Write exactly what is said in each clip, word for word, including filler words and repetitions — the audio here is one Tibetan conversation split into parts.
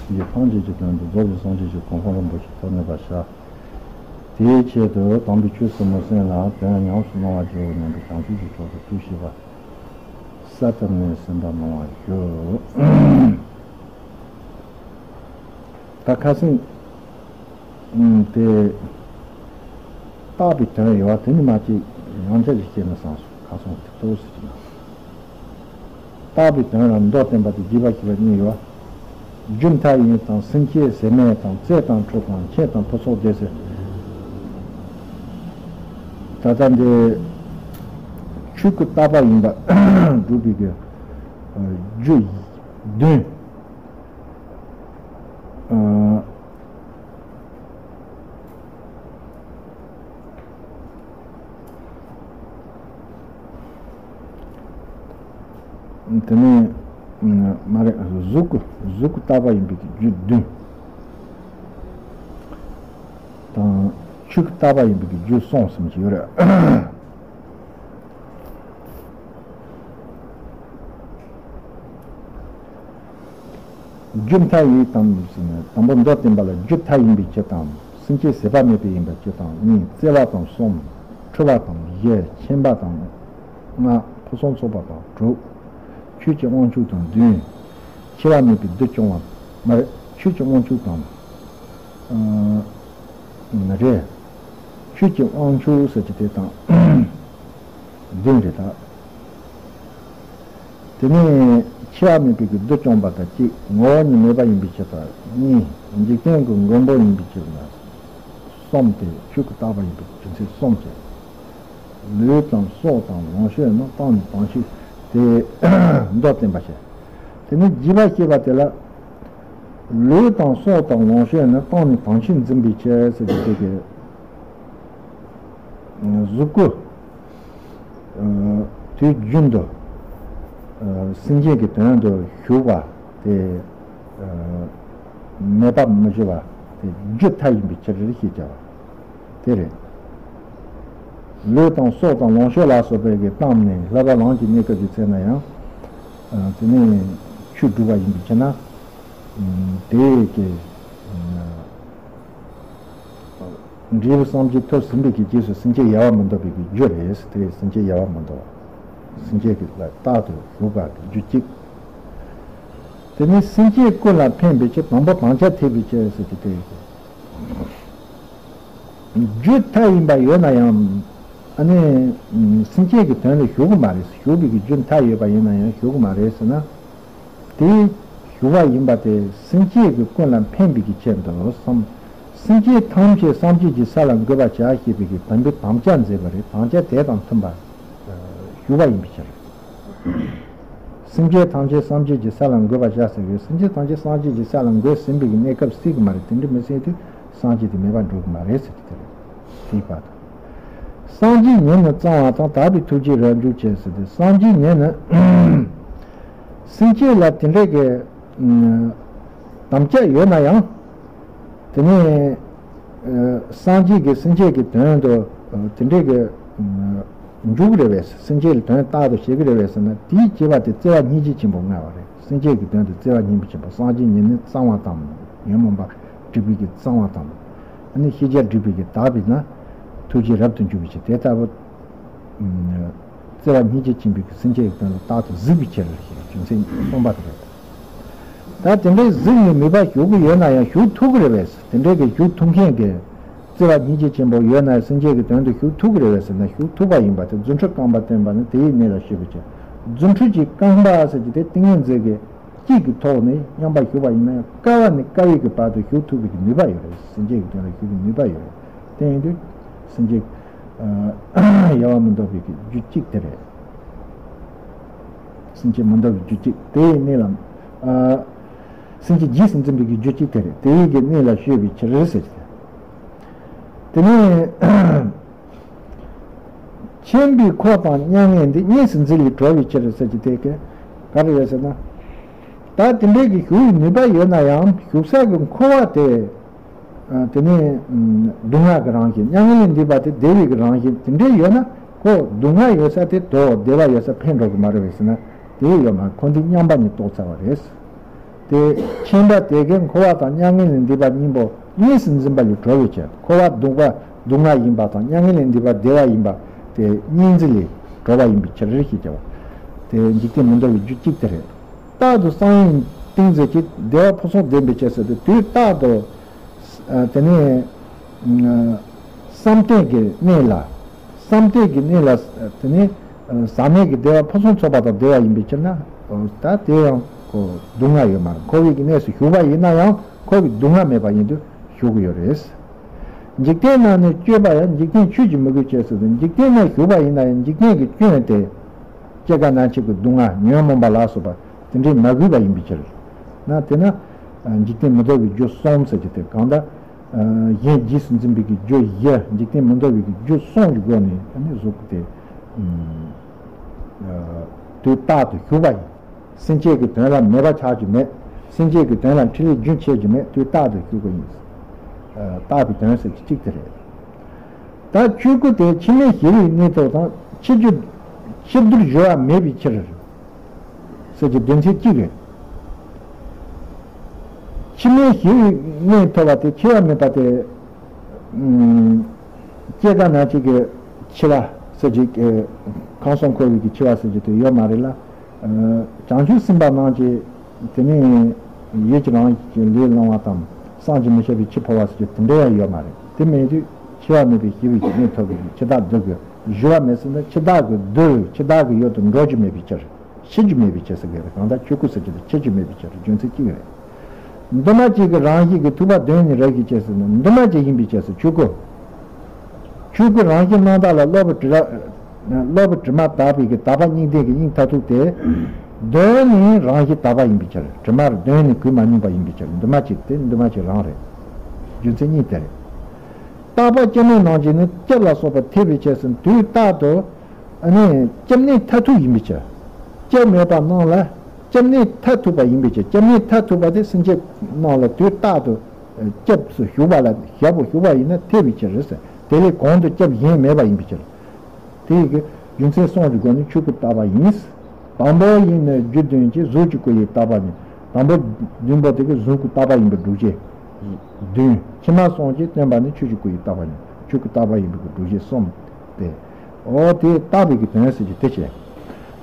ཀྱི་ཐམས་ཅད་ཀྱི་དོན་དུ་རྫོགས་པའི་སངས་རྒྱས་ཀྱི་གོ་འཕང་རིན་པོ་ཆེ་ཐོབ་ནུས་པར་བྱ། དེའི་ཆེད་དུ་དམ་པའི་ཆོས་ཟབ་མོ་གསན་ལ་དོན་ཉམས་སུ་བླང་བར་བྱའོ་སྙམ་པའི་བྱང་ཆུབ་ཀྱི་ཕྱོགས་སུ་ཐུགས་བསྐྱེད་པ། ས་ཐོབ་ནས་གསན་པ་གནང་བར་ཞུ། ད་ཁ་སང་དེ་བརྟག་པའི་དོན་ཡོད་པ་དེ་ནི་མ་གཅིག་ཡང་བསྐྱར་ཞིག་བཤད་ན་བསམས་སོང་། ཁ་སང་དེ་ལྟ་བུ་ཟེར་གྱི་ན། བརྟག་པའི་དོན་ལ་མདོར་བསྟན་པ་དང་རྒྱས་པར་བཤད་པ་གཉིས་ཡོད། རྒྱུ་མཐའ་ཡས་དང་སེམས་བསྐྱེད་ཟད་མེད་དང་རྩལ་དང་འཕྲུལ་དང་ཁྱད་དང་ཕུན་ཚོགས་སྡེ་ཟེར། ད་ལྟ་འདི་ཆོས་སྐུ་བརྟག་པ་ཡིན་པ་སྒྲུབ་པའི་གི་རྒྱུ་བདུན། དེ་ནས་མ་རེད། གཟུགས་སྐུ་གཟུགས་སྐུ་བརྟག་པ་ཡིན་པའི་རྒྱུ་བདུན་དང་། ཆོས་སྐུ་བརྟག་པ་ཡིན་པའི་རྒྱུ་གསུམ་ཟེར་གྱི་ཡོད་རེད། རྒྱུ་མཐའ་ཡས་དང་། དང་པོ་མདོར་བསྟན་པ་ལ་རྒྱུ་མཐའ་ཡིན་པའི་ཕྱིར་དང་། སེམས་བསྐྱེད་ཟད་པ་མེད་པའི་ཡིན་པའི་ཕྱིར་དང་གཉིས། བརྩེ་བ་དང་གསུམ། འཁྲུལ་པ་དང་བཞི། མཁྱེན་པ་དང་ལྔ། ཕུན་སུམ་ཚོགས་པ་དང་དྲུག། ཆོས་ཀྱི་དབང་ཕྱུག་དང་བདུན། འཆི་བ་མེད་པའི་བདུད་སྐྱོང་བ། མ་རེད། ཆོས་ཀྱི་དབང་ཕྱུག་དང་། ཨ། མ་རེད། ཆོས་ཀྱི་དབང་ཕྱུག་ཟེར་གྱི་དེ་དང་བདུན་རེད་ད། དེ་ནས་འཆི་བ་མེད་པའི་གི་བདུད་སྐྱོང་བ་དང་གཅིག། ངོ་བོ་ཉིད་མེད་པ་ཡིན་པའི་ཕྱིར་དང་གཉིས། འཇིག་རྟེན་གྱི་མགོན་པོ་ཡིན་པའི་ཕྱིར་དང་གསུམ་སྟེ། ཆོས་སྐུ་བརྟག་པ་ཡིན་པའི་རྒྱུ་མཚན་གསུམ་བྱས། ལུས་དང་སྲོག་དང་ལོངས་སྤྱོད་རྣམས་བཏང་ནས་དང་ཕྱིར་ཏེ། མདོར་བསྟན་པ་བྱས། དེ་ནས་རྒྱས་པར་བཤད་པ་དེ་ལ། ལུས་དང་སྲོག་དང་ལོངས་སྤྱོད་ནི་བཏང་ནས་དང་ཕྱིར་འཛིན་པའི་ཕྱིར་ཟེར་གྱི་དེ་གི་གཟུགས་སྐུ། ཨ། དུས་རྒྱུན་དུ། ཨ། སེམས་ཅན་གྱི་དོན་དུ་ཞུགས་པ་དེ། ཨ། མེད་པ་མི་འབྱུང་བ་དེ་རྒྱུ་མཐའ་ཡིན་པའི་ཕྱིར་ཞེས་བྱ་བ་དེ་རེད། ལུས་དང་སྲོག་དང་ལོངས་སྤྱོད་ལ་སོགས་པའི་གི་བཏང་ནས་བསླབ་པ་ལམ་གྱི་གནས་སྐབས་ཀྱི་ཚེ་ན་ཡང་། ཨ། དེ་ནས་ཆོས་སྒྲུབ་པ་ཡིན་པའི་ཕྱིར་ན། ཨ། དེ་ཡི་གི། ཨ། འབྲས་བུ་སངས་རྒྱས་ཐོབ་ཟིན་པའི་གི་རྗེས་སུ་སེམས་བསྐྱེད་ཡལ་བ་མི་འདོར་བའི་གི་རྒྱུ་རེད། དེ་སེམས་བསྐྱེད་ཡལ་བ་མི་འདོར་བ། སེམས་བསྐྱེད་ཀྱི་ལ་རྟག་ཏུ་ཞུགས་པ་གི་རྒྱུ་གཅིག། དེ་ནས་སེམས་བསྐྱེད་ཀུན་ལ་ཕན་པའི་ཕྱིར། དང་པོ་དམ་བཅའ་ཐེག་པའི་ཕྱིར་ཟེར་གྱི་དེ། རྒྱུ་མཐའ་ཡིན་པ་ཡོད་ན་ཡང་། ཨ་ནི། སེམས་བསྐྱེད་ཀྱི་དོན་ལ་ཞུགས་ཀྱི་མ་རེད། ཞུགས་པའི་གི་རྒྱུ་མཐའ་ཡོད་པ་ཡིན་ན་ཡང་ཞུགས་ཀྱི་མ་རེད་ཟེར་ན། དེའི་ཞུ་བ་ཡིན་པ་དེ་སེམས་བསྐྱེད་ཀྱི་ཀུན་ལ་ཕན་པའི་གི་ཆེད་དུ་བསམ། སེམས་ཅན་ཐམས་ཅད་སངས་རྒྱས་ཀྱི་ས་ལ་འགོད་པར་བྱ་ཞེས་པའི་གི་དམ་པའི་དམ་བཅའ་མཛད་པ་རེད། དམ་བཅའ་དེ་དང་མཐུན་པ་ཞུ་བ་ཡིན་པའི་ཕྱིར། སེམས་ཅན་ཐམས་ཅད་སངས་རྒྱས་ཀྱི་ས་ལ་འགོད་པར་བྱ་ཟེར་བའི་སེམས་ཅན་ཐམས་ཅད་སངས་རྒྱས་ཀྱི་ས་ལ་འགོད་ཟིན་པའི་གི་གནས་སྐབས་སྲིད་ཀྱི་མ་རེད། དེ་འདྲ་མི་སྲིད་དུས་སངས་རྒྱས་དེ་མེད་པར་འགྲོ་གི་མ་རེད་ཟེར་གྱི་དེ་རེད། དེའི་བར་དུ། སངས་རྒྱས་ཉིད་ནི་གཙང་བ་དང་། དག་པའི་ཐུགས་རྗེས་རབ་འཇུག་བྱེད་ཟེར་ཏེ། སངས་རྒྱས་ཉིད་ནི་སེམས་བསྐྱེད་ལ་དེ་འདྲའི་གི་དམ་བཅའ་ཡོད་ན་ཡང་། དེ་ནས་སངས་རྒྱས་ཀྱི་སེམས་བསྐྱེད་ཀྱི་དོན་དུ་དེ་འདྲའི་གི་འཇུག་རེ་བས། སེམས་བསྐྱེད་ལ་དོན་རྟག་ཏུ་བྱེད་ཀྱི་རེ་བས་ཟེར་ན། དེའི་བྱེད་པ་དེ་བརྩེ་བ་སྙིང་རྗེ་ཆེན་པོ་མངའ་བ་རེད། སེམས་བསྐྱེད་ཀྱི་དོན་དུ་བརྩེ་བ་སྙིང་རྗེ་ཆེན་པོ། སངས་རྒྱས་ཉིད་ནི་གཙང་བ་དང་། ཉོན་མོངས་པ་སྒྲིབ་པའི་གི་གཙང་བ་དང་། ཨ་ནི་ཤེས་བྱ་སྒྲིབ་པའི་གི་དག་པས་ན། ཐུགས་རྗེ་རབ་ཏུ་འཇུག་པའི་ཕྱིར། དེ་ལྟ་བུ། བརྩེ་བ་སྙིང་རྗེ་ཆེན་པོའི་གི་སེམས་བསྐྱེད་ཀྱི་དོན་ལ་རྟག་ཏུ་གཟིགས་པའི་ཕྱིར་ཞེས་རྒྱུ་མཚན་གསུངས་པ་དེ་རེད། ད་དེ་འདྲའི་གཟིགས་ནས་ནུས་པ་ཞུགས་ཀྱི་ཡོད་ན་ཡང་ཞུགས་ཐུབ་ཀྱི་རེད་པས། དེ་འདྲའི་གི་ཞུགས་ཐུབ་མཁན་གྱི་བརྩེ་བ་སྙིང་རྗེ་ཆེན་པོ་ཡོད་ན་སེམས་བསྐྱེད་ཀྱི་དོན་དུ་ཞུགས་ཐུབ་ཀྱི་རེད་པས་ཟེར་ན། ཞུགས་ཐུབ་པ་ཡིན་པ་དེ་རྫུ་འཕྲུལ་རྐང་པ་བསྟན་པ་ནི་དེའི་གནས་ལ་ཞུགས་པའི་ཕྱིར། རྫུ་འཕྲུལ་གྱི་རྐང་པ་ཟེར་གྱི་དེ་ཏིང་ངེ་འཛིན་གྱི་གཅིག་གི་ཐོག་ནས་མཉམ་པར་ཞུགས་པ་ཡིན་ན་ཡང་། དཀའ་བ་ནས་དཀའ་བའི་གི་བར་དུ་ཞུགས་ཐུབ་པའི་གི་ནུས་པ་ཡོད་རེད། སེམས་བསྐྱེད་ཀྱི་དོན་ལ་ཞུགས་པའི་ནུས་པ་ཡོད་རེད། དེ་ཡིན་དུས་སེམས་བསྐྱེད་ཡལ་བ་མི་འདོར་བའི་གི་རྒྱུ་གཅིག་དེ་རེད། སེམས་བསྐྱེད་མི་འདོར་བའི་རྒྱུ་གཅིག་དེ་ཡི་གནས་ལ། ཨ། སེམས་བསྐྱེད་རྗེས་སུ་འཛིན་པའི་གི་རྒྱུ་གཅིག་དེ་རེད། དེ་ཡི་གི་གནས་ལ་ཞུགས་པའི་ཕྱིར་ཟེར་ཏེ། དེ་ནས། མཁྱེན་པའི་འཁོར་དང་མྱ་ངན་འདས། གཉིས་སུ་འཛིན་ལས་གྲོལ་བའི་ཕྱིར་ཟེར་གྱི་དེ་ག་ག་རེ་རེད་ཟེར་ན། ད་དེ་འདྲའི་གི་ཞུགས་པའི་ནུས་པ་ཡོད་ན་ཡང་ཞུགས་ས་གི་འཁོར་བ་དེ། ཨ། དེ་ནས་སྡུག་བསྔལ་གྱི་རང་བཞིན། མྱ་ངན་ལས་འདས་པ་དེ་བདེ་བའི་གི་རང་བཞིན་དེ་འདྲའི་ཡོད་ན། ཁོ་སྡུག་བསྔལ་ཡོད་ས་དེ་དོ་བདེ་བ་ཡོད་ས་ཕན་འགྲོ་གི་མ་རེད་པས་ཟེར་ན། དེ་ཡོད་མ་རེད། ཁོ་འདི་མཉམ་པ་ཉིད་རྟོགས་ཚར་བ་རེད། དེ་མཁྱེན་པ་དེ་གས་འཁོར་བ་དང་མྱ་ངན་ལས་འདས་པ་གཉིས་པོ་གཉིས་སུ་འཛིན་པ་ལས་གྲོལ་བའི་ཕྱིར། འཁོར་བ་སྡུག་པ་སྡུག་བསྔལ་ཡིན་པ་དང་མྱ་ངན་ལས་འདས་པ་བདེ་བ་ཡིན་པ་དེ་གཉིས་འཛིན་ལས་གྲོལ་བ་ཡིན་པའི་ཕྱིར་ཞེས་བྱ་བ། དེ་འཇིག་རྟེན་མི་འདོར་བའི་རྒྱུ་གཅིག་དེ་རེད། རྟག་ཏུ་བསམ་ཡས་གཏིང་མཛོད་ཀྱི་བདེ་བ་ཕུན་སུམ་ལྡན་པའི་ཕྱིར་ཟེར་ཏེ། དུས་རྟག་ཏུ་ཨ་དེ་ནས་ཨ་བསམ་གཏན་གྱི་གནས་ལ། བསམ་གཏན་གྱི་གནས་ལ་དེ་ནི་ཟག་མེད་ཀྱི་བདེ་བ་ཕུན་སུམ་ཚོགས་པ་དང་བདེ་བ་ཡིན་པའི་ཕྱིར་ན། ད་དེ་ཡང་ཁོ་སྡུག་བསྔལ་ཡོད་མ་རེད། འཁོར་བའི་གི་གནས་སུ་ཞུགས་པ་ཡིན་ན་ཡང་འཁོར་བའི་སྡུག་བསྔལ་མེད་པ་ཡིན་དུ་ཞུགས་ཀྱི་ཡོད་རེད། འཇིག་རྟེན་ན་ནི་སྤྱོད་པ་ཡང་འཇིག་རྟེན་ཆོས་ཀྱིས་མི་གོས་ཅེས་སོ། འཇིག་རྟེན་ན་ཞུགས་པ་ཡིན་ན་ཡང་འཇིག་རྟེན་གྱི་སྐྱོན་དེ་སྐྱེ་རྒ་ན་འཆི་གི་སྡུག་བསྔལ་ཉོན་མོངས་པ་ལ་སོགས་པ་དེ་འདྲས་མ་གོས་པ་ཡིན་པའི་ཕྱིར་ན། དེ་ན་འཇིག་རྟེན་མི་འདོར་བའི་རྒྱུ་གསུམ་ཟེར་གྱི་དེ་གང་ལྟར། གཞན་རྗེས་སུ་འཛིན་པའི་གི་རྒྱུ་བཞི། འཇིག་རྟེན་མི་འདོར་བའི་གི་རྒྱུ་གསུམ་གྱི་སྒོ་ནས་ཨ་ནི་གཟུགས་དེ་དུས་རྟག་ཏུ་ཞུགས་པ་ཡིན། སེམས་ཅན་གྱི་དོན་ལ་མེད་པ་ཆགས་རྒྱུ་མེད། སེམས་ཅན་གྱི་དོན་ལ་འཕྲིན་ལས་རྒྱུན་ཆད་རྒྱུ་མེད། དུས་རྟག་ཏུ་ཞུགས་པ་ཡིན། རྟག་པའི་དོན་ཟེར་གྱི་གཅིག་དེ་རེད། ད་ཆོས་སྐུ་དེ་འཆི་མེད་ཞི་བའི་གནས་ཐོབ་དང་འཆི་རྒྱུ་འཆི་བསྡུར་གཞོལ་བ་མེད་པའི་ཕྱིར། ཟེར་གྱི་དོན་ཚན་གཅིག་རེད། འཆི་མེད་ཞི་བའི་གནས་ཐོབ་པ་དེ་འཆི་བ་མེད་པ་དེ། ཨུམ། སྐྱེ་རྒ་ན་འཆི་གི་འཆི་བ་ཟེར་གྱི་ཨེ། ཁམས་གསུམ་འཁོར་བའི་གི་འཆི་བ་ཟེར་གྱི་དེ་ཡོད་མ་རེད་ལ། ཨ། བྱང་ཆུབ་སེམས་དཔའ་རྣམས་ཀྱིས་དེ་ནས་ཡུལ་གྱི་རང་གི་ལས་བླང་བ་དང་བསམ་གྱིས་མི་ཁྱབ་པའི་འཆི་འཕོ་བ་ཟེར་གྱི་དེ་འདྲ་ཡང་ཡོད་མ་རེད། དེ་མེད་དུས་འཆི་བ་མེད་པའི་ཞི་བའི་གི་གནས་ཐོབ་པའི་འཆི་བདག་སྡུག་གི་གཞོལ་བ་མེད་ཟེར་ན། འཆི་བདག་གི་སྡུག་འཆི་བདག་གི་ཡུལ་དུ་འགྲོ་རྒྱུ་མེད་པའི་ཕྱིར། འཆི་རྒྱུ་མེད་པའི་ཕྱིར་ཟེར་གི་རེད། གང་ལྟར་ཆོས་སྐུ་ཟེར་གྱི་དེ་འཆི་རྒྱུ་མེད་པའི་ཕྱིར་རྒྱུ་མཚན་གཅིག་རེད། འདུས་མ་བྱས་ཀྱི་རང་བཞིན་གྱི་ཐུབ་པ་དོན་ནི་རེད་ཀྱི་ཅེས་ཟེར་ན། འདུས་མ་བྱས་ཡིན་པའི་ཕྱིར་ཟེར། ཆོས་སྐུ། ཆོས་སྐུ་རང་བཞིན་རྣམ་དག་ལ་སློབ་བུ་དྲི་ར། སློབ་བུ་དྲི་མ་དག་པའི་གི་དག་པ་གཉིས་ལྡན་གྱི་དབྱིངས་མཐར་ཐུག་སྟེ། དོན་ནི་རང་བཞིན་དག་པ་ཡིན་པའི་ཕྱིར། དྲི་མར་དོན་ནི་གོས་མ་མྱོང་པ་ཡིན་པའི་ཕྱིར། འདུས་མ་བྱས་དེ་འདུས་མ་བྱས་རང་རེད། རྒྱུ་མཚན་གཉིས་དེ་རེད། རྟག་པ་སྐྱེ་མེད་རྣམས་ཀྱིས་ནི་སྐྱབས་ལ་སོགས་པ་ཐེག་པའི་ཕྱིར་ཟེར། དུས་རྟག་ཏུ། ཨ་ནི་སྐྱབས་གནས་མཐར་ཐུག་ཡིན་པའི་ཕྱིར། སྐྱབས་མེད་པ་རྣམས་ལ་སྐྱབས་གནས་མཐར་ཐུག་པ་ཡིན་པའི་ཕྱིར། སྐྱབས་གནས་མཐར་ཐུག་པ་དེ་སེམས་ཅན་རྣམས་ལ་དུས་རྟག་ཏུ་སྐྱབས་སུ་ཞུགས་པ་ལ་ཞབས་པུ་ཞུགས་པ་ཡིན་ན་ཐེག་པའི་ཕྱིར་ཟེར། དེ་ལས་གོང་དུ་སྐྱབས་གཞན་མེད་པ་ཡིན་པའི་ཕྱིར། དེ་ཡི་གི་རྒྱུ་མཚན་གསུམ་གྱི་སྒོ་ནས་ཆོས་སྐུ་བཏགས་པ་ཡིན། དང་པོ་ཡིན་ནི་རྒྱུ་བདུན་གྱི་གཟུགས་ཀྱི་སྐུ་ཡི་བཏགས་པ་ནི། དང་པོ་བདུན་པོ་དེ་གི་གཟུགས་སྐུ་བཏགས་པ་ཡིན་པའི་སྒྲུབ་བྱེད་བདུན། ཕྱི་མ་གསུམ་གྱིས་སྟོན་པ་ནི་ཆོས་ཀྱི་སྐུ་ཡི་བཏགས་པ་ནི་ཆོས་སྐུ་བཏགས་པ་ཡིན་པའི་སྒྲུབ་བྱེད་གསུམ་སྟེ། འོ་དེ་བཏགས་པའི་གི་དོན་ཟེར་གྱི་དེ་བྱས།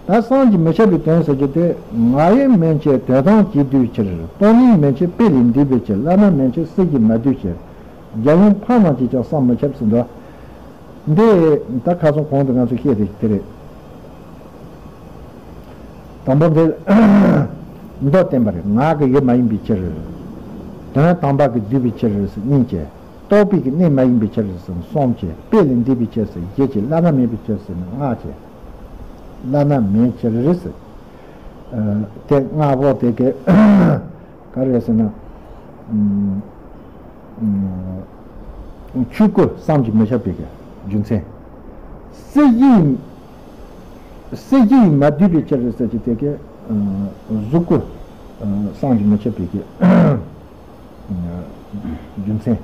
ད་བསམ་གྱིས་མི་ཁྱབ་པའི་དོན་ཟེར་གྱི་དེ། ང་ཡི་མན་ཆད་དོན་དམ་བྱེད་འདོད་ཕྱིར། སྟོང་ཉིད་མན་ཆད་དཔེ་ལས་འདས་པའི་ཕྱིར། བླ་ན་མེད་ཕྱིར་སྲིད་ཀྱིས་མ་བསྡུས་ཕྱིར། རྒྱལ་ཡུམ་འཕགས་རྣམས་ཀྱིས་ཀྱང་བསམ་མི་ཁྱབ་ཟེར་འདུག་འདི་ད་ཁ་སང་གོང་དུ་ང་ཚོས་བཤད་དེ་དེ་རེད། དང་པོ་འདི་མདོ་བསྟན་པ་རེད། ང་གི་ཡུལ་མ་ཡིན་པའི་ཕྱིར། དོན་དམ་པ་གིས་བསྡུས་པའི་ཕྱིར་ཟེར་གཉིས་བྱས། རྟོགས་པའི་གི་གནས་མ་ཡིན་པའི་ཕྱིར་ཟེར་གསུམ་བྱས། དཔེ་ལས་འདས་པའི་ཕྱིར་ཟེར་བཞི་བྱས། བླ་ན་མེད་པའི་ཕྱིར་ཟེར་ནས་ལྔ་བྱས། བླ་ན་མེད་ཕྱིར་ཟེར། ཨ། དེ་ལྔ་པོ་དེ་གི་ག་རེ་ཟེར་ན། ཨུམ། ཨུམ། ཆོས་སྐུ་བསམ་གྱིས་མི་ཁྱབ་པའི་གི་རྒྱུ་མཚན། སྲིད་ཞིའི། སྲིད་ཞིའི་མ་བསྡུས་པའི་ཕྱིར་ཟེར་གྱི་དེ་གི། ཨ། གཟུགས་སྐུ། ཨ། བསམ་གྱིས་མི་ཁྱབ་པའི་གི་རྒྱུ་མཚན།